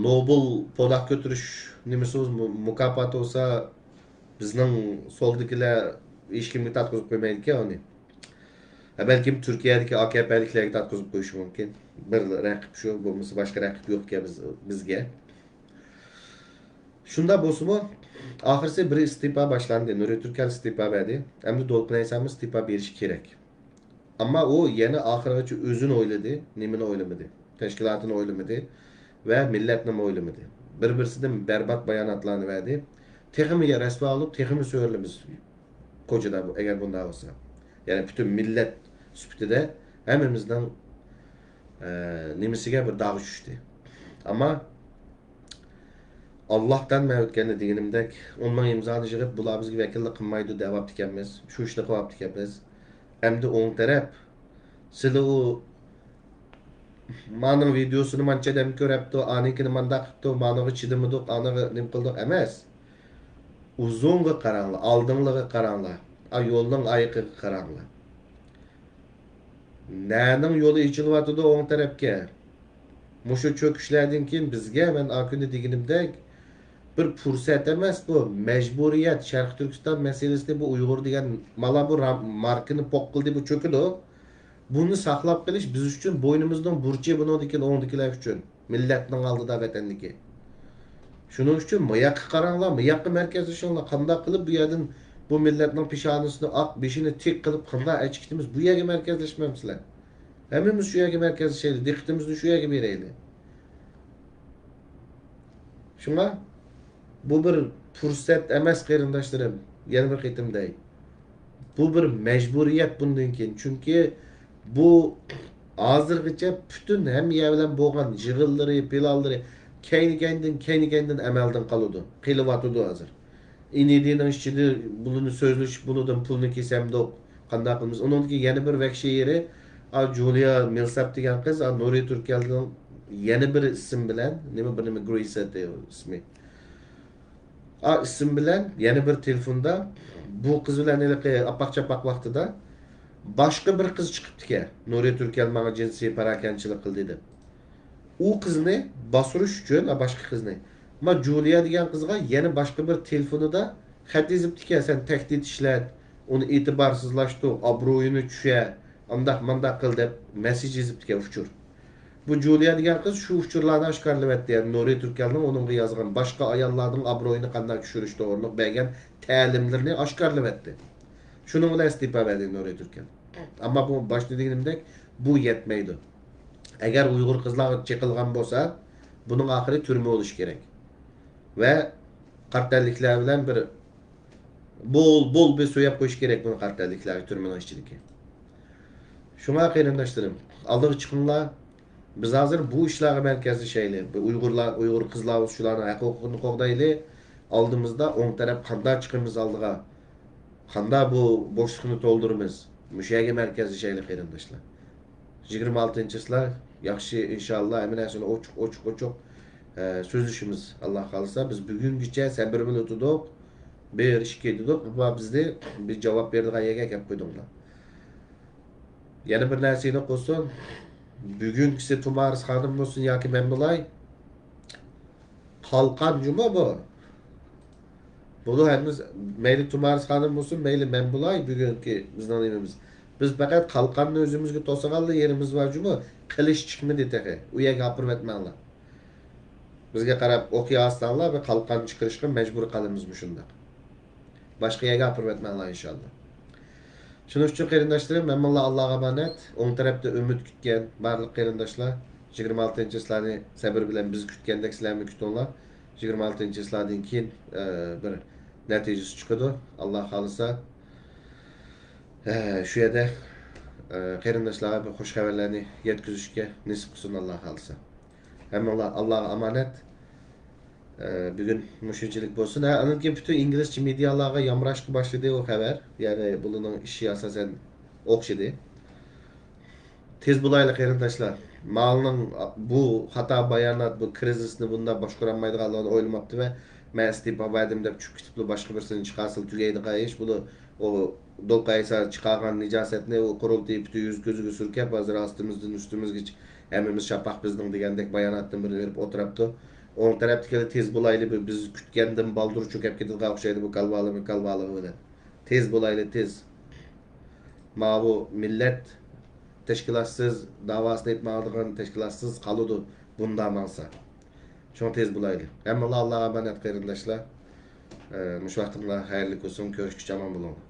نوبېل پوداق كۆتۈرۈش نېمىسى بولسا، مۇ-، مۇكاپاتى بولسا، بىزنىڭ سولدىكىلەر ھېچكىمگە تارتقۇزۇپ قويمايدىكەن ئۇنى. ھە، بەلكىم تۈركىيەدىكى ئاكەپەلىكلەرگە تارتقۇزۇپ قويۇشى مۇمكىن. بىر رەقىب شۇ، بولمىسا باشقا رەقىب يوقكەن بىز، بىزگە. شۇنداق بولسىمۇ، ئاخىرسى بىر ئىستېپا باشلاندى. نۇرى تۈركەل ئىستېپا بەردى. ئەمدى دولقۇن ئەيسامۇ ئىستېپا بېرىشى كېرەك. ئەمما ئۇ يەنە ئاخىرغىچە ئۆزىنى ئويلىدى، نېمىنى ئويلىمىدى، تەشكىلاتىنى ئويلىمىدى ۋە مىللەتنىمۇ ئويلىمىدى. بىر-بىرسىدىن بەربات باياناتلارنى بەردى. تېخىمۇ رەسۋا بولۇپ، تېخىمۇ سۆرىلىمىز كوچىدا بۇ، ئەگەر بۇنداق بولسا. يەنى پۈتۈن مىللەت سۈپىتىدە ھەممىمىزنىڭ، ئە، نېمىسىگە بىر داغ چۈشتى. ئەمما ئاللاھتىن مەن ئۆتكەندە دېگىنىمدەك، ئون مىڭ ئىمزانى يىغىپ، بۇلار بىزگە ۋەكىللىك قىلمايدۇ دەۋاپتىكەنمىز. شۇ ئىشنى قىلىۋاپتىكەنمىز. ئەمدى ئوڭ تەرەپ، سىلى ئۇ مانىڭ ۋىدېئوسىنى مانچە ئادەم كۆرەپتۇ، ئانىڭكىنى مانداق قىپتۇ، مانىڭغا چىدىمىدۇق، ئانىڭغا نېمە قىلدۇق ئەمەس. ئۇزۇنغا قاراڭلار، ئالدىڭلىغا قاراڭلار. ئا، يولنىڭ ئايىقىغا قاراڭلار. نەنىڭ يولى ئېچىلىۋاتىدۇ ئوڭ تەرەپكە؟ مۇشۇ چۆكۈشلەردىن كېيىن بىزگە، مەن ئاكۈندە دېگىنىمدەك، بىر پۇرسەت ئەمەس بۇ، مەجبۇرىيەت. شەرقىي تۈركىستان مەسىلىسىدە بۇ ئۇيغۇر دېگەن مالا بۇ را-، ماركىنى پوق قىلدى، بۇ چۆكىدۇ. بۇنى ساقلاپ قېلىش بىز ئۈچۈن بوينىمىزنىڭ بۇرچى، بۇنىڭدىن كېيىن ئوڭدىكىلەر ئۈچۈن، مىللەتنىڭ ئالدىدا، ۋەتەندىكى. شۇنىڭ ئۈچۈن ماياققا قاراڭلار، ماياققا مەركەزلىشىڭلار. قانداق قىلىپ بۇ يەردىن بۇ مىللەتنىڭ پېشانىسىنى ئاق، بېشىنى تىك قىلىپ قانداق ئەچىكىتىمىز، بۇ يەرگە مەركەزلەشمەمسىلەر؟ ھەممىمىز شۇ يەرگە مەركەزلىشەيلى، دىققىتىمىزنى شۇ يەرگە بېرەيلى. شۇڭا بۇ بىر پۇرسەت ئەمەس، قېرىنداشلىرىم. يەنە بىر قېتىم دەي. بۇ بىر مەجبۇرىيەت بۇندىن كېيىن. چۈنكى بۇ ھازىرغىچە پۈتۈن ھەممە يەر بىلەن بولغان يىغىنلىرى، پىلانلىرى كەينى-كەينىدىن، كەينى-كەينىدىن ئەمەلدىن قالىدۇ. قېلىۋاتىدۇ ھازىر. ئىنىدىنىڭ ئىچىدە بۇلىنى سۆزلىشىپ بولىدۇ، پۇلنى كېسەمدۇق، قانداق قىلىمىز؟ ئۇنىڭدىكى يەنە بىر ۋەھشىي يېرى، ئا، جۇلىيا مىلساپ دېگەن قىز، ئا، نورى تۈركىيەلىنىڭ يەنە بىر ئىسىم بىلەن، نېمە بىر نېمە، گرېيس ئىسمى. ئا، ئىسىم بىلەن يەنە بىر تېلېفوندا بۇ قىز بىلەن ھېلىقى ئاپاق-چاپاق ۋاقتىدا باشقا بىر قىز چىقىپتىكەن. نورى تۈركىيەل ماڭا جىنسىي پاراكەندىچىلىك قىلدى دەپ. ئۇ قىزنى باستۇرۇش ئۈچۈن، ھە، باشقا قىزنى. ما جۇلىيا دېگەن قىزغا يەنە باشقا بىر تېلېفونىدا خەت يېزىپتىكەن، سەن تەھدىت ئىشلەت، ئۇنى ئېتىبارسىزلاشتۇر، ئابرۇيىنى چۈشۈر، ئانداق مانداق قىل دەپ مەسسىج يېزىپتىكەن، ئۇچۇر. بۇ جۇلىيا دېگەن قىز شۇ ئۇچۇرلارنى ئاشكارىلىۋەتتى، يەنى نۇرى تۈركەلنىڭ ئۇنىڭغا يازغان باشقا ئاياللارنىڭ ئابرۇيىنى قانداق چۈشۈرۈش توغرۇلۇق بەرگەن تەلىملىرىنى ئاشكارىلىۋەتتى. شۇنىڭ بىلەن ئىستېپا بەردى نۇرى تۈركەل. ئەمما بۇ باشتا دېگىنىمدەك بۇ يەتمەيدۇ. ئەگەر ئۇيغۇر قىزلارغا چېقىلغان بولسا، بۇنىڭ ئاخىرى تۈرمە بولۇشى كېرەك. ۋە قارا تەنلىكلەر بىلەن بىر بول، بول، بىر سۆيەپ قويۇش كېرەك بۇنى قارا تەنلىكلەرگە تۈرمىنىڭ ئىچىدىكى. شۇڭا قېرىنداشلىرىم، ئالدىغا چىقىڭلار. بىز ھازىر بۇ ئىشلارغا مەركەزلىشەيلى. بۇ ئۇيغۇرلار، ئۇيغۇر قىزلار بولسا شۇلارنىڭ ھەق ھوقۇقىنى قوغدايلى. ئالدىمىزدا ئوڭ تەرەپ قانداق چىقىمىز ئالدىغا؟ قانداق بۇ بوشلۇقنى تولدۇرىمىز؟ مۇشۇ يەرگە مەركەزلىشەيلى قېرىنداشلار. يىگىرمە ئالتىنچى چىسلا ياخشى، ئىنشاللا، ھەممە نەرسىنى ئوچۇق، ئوچۇق، ئوچۇق، ئە، سۆزلىشىمىز. ئاللا خالىسا، بىز بۈگۈنگىچە سەبرى بىلەن ئۆتىدۇق. بىر ئىككى دېدۇق، ئەمما بىزنى بىز جاۋاب بېرىدىغان يەرگە ئەكەپ قويدۇڭلار. يەنە بىر نەرسە ئېنىق بولسۇن، بۈگۈنكىسى تۇمارىس خانىم بولسۇن ياكى مەن بولاي، قالقان جۇمۇ بۇ. بۇنى ھەممىمىز، مەيلى تۇمارىس خانىم بولسۇن، مەيلى مەن بولاي، بۈگۈنكى بىزنىڭ نېمىمىز. بىز پەقەت قالقاننى ئۆزىمىزگە توسىغانلا يېرىمىز بار جۇمۇ، قىلىچ چىقمىدى تېخى. ئۇ يەرگە ئاپىرىۋەتمەڭلار. بىزگە قاراپ ئوق ياسىساڭلار، بىر قالقان چىقىرىشقا مەجبۇر قالىمىز مۇشۇنداق. باشقا يەرگە ئاپىرىۋەتمەڭلار ئىنشاللا. شۇنىڭ ئۈچۈن قېرىنداشلىرىم، ھەممىڭلار ئاللاغا ئامانەت. ئوڭ تەرەپتە ئۈمىد كۈتكەن بارلىق قېرىنداشلار، يىگىرمە ئالتىنچى سىلەرنى سەبر بىلەن بىز كۈتكەندەك سىلەرمۇ كۈتۈڭلار. يىگىرمە ئالتىنچى سىلەردىن كېيىن، ئە، بىر نەتىجىسى چىقىدۇ. ئاللا خالىسا، ئە، شۇ يەردە، ئە، قېرىنداشلارغا بىر خۇش خەۋەرلەرنى يەتكۈزۈشكە نېسىپ قىلسۇن، ئاللا خالىسا. ھەممىڭلار ئاللاغا ئامانەت. ئە، بۈگۈن مۇشۇنچىلىك بولسۇن. ھە، ئاندىن كېيىن پۈتۈن ئىنگلىزچە مېدىيالارغا يامراشقا باشلىدى ئۇ خەۋەر. يەنى بۇلىنىڭ ئىشى ئاساسەن ئوخشىدى. تېز بولايلى قېرىنداشلار. مالنىڭ بۇ خاتا بايانات، بۇ كىرىزىسنى بۇنداق باشقۇرالمايدىغانلىقىنى ئويلىماپتۇ ۋە مەن ئىستېپا بەردىم دەپ چۈشۈپ كېتىپلا باشقا بىرسىنى چىقارسىلا تۈگەيدىغان ئىش. بۇ ئۇ دولقۇن ئەيسا چىقارغان نىجاسەتنى ئۇ قۇرۇلتىيى پۈتۈن يۈز كۆزىگە سۈركەپ، ھازىر ئاستىمىزدىن ئۈستىمىزگىچە ھەممىمىز شاپاق بىزنىڭ دېگەندەك باياناتتىن بىرنى بېرىپ ئولتۇرۇپتۇ. ئوڭ تەرەپتىكىلەر تېز بولايلى، بىز كۈتكەندىن بالدۇر چۆكۈپ كېتىدىغان ئوخشايدۇ بۇ كالۋالىمى كالۋالىغى بىلەن. تېز بولايلى، تېز. ماۋۇ مىللەت تەشكىلاتسىز، داۋاسىنى ئېيتمايدىغان تەشكىلاتسىز قالىدۇ بۇنداق ماڭسا. شۇڭا تېز بولايلى. ھەممىڭلار ئاللاغا ئامانەت قېرىنداشلار. ئە، مۇشۇ ۋاقتىڭلار خەيرلىك بولسۇن. كۆرۈشكىچە ئامان بولۇڭلار.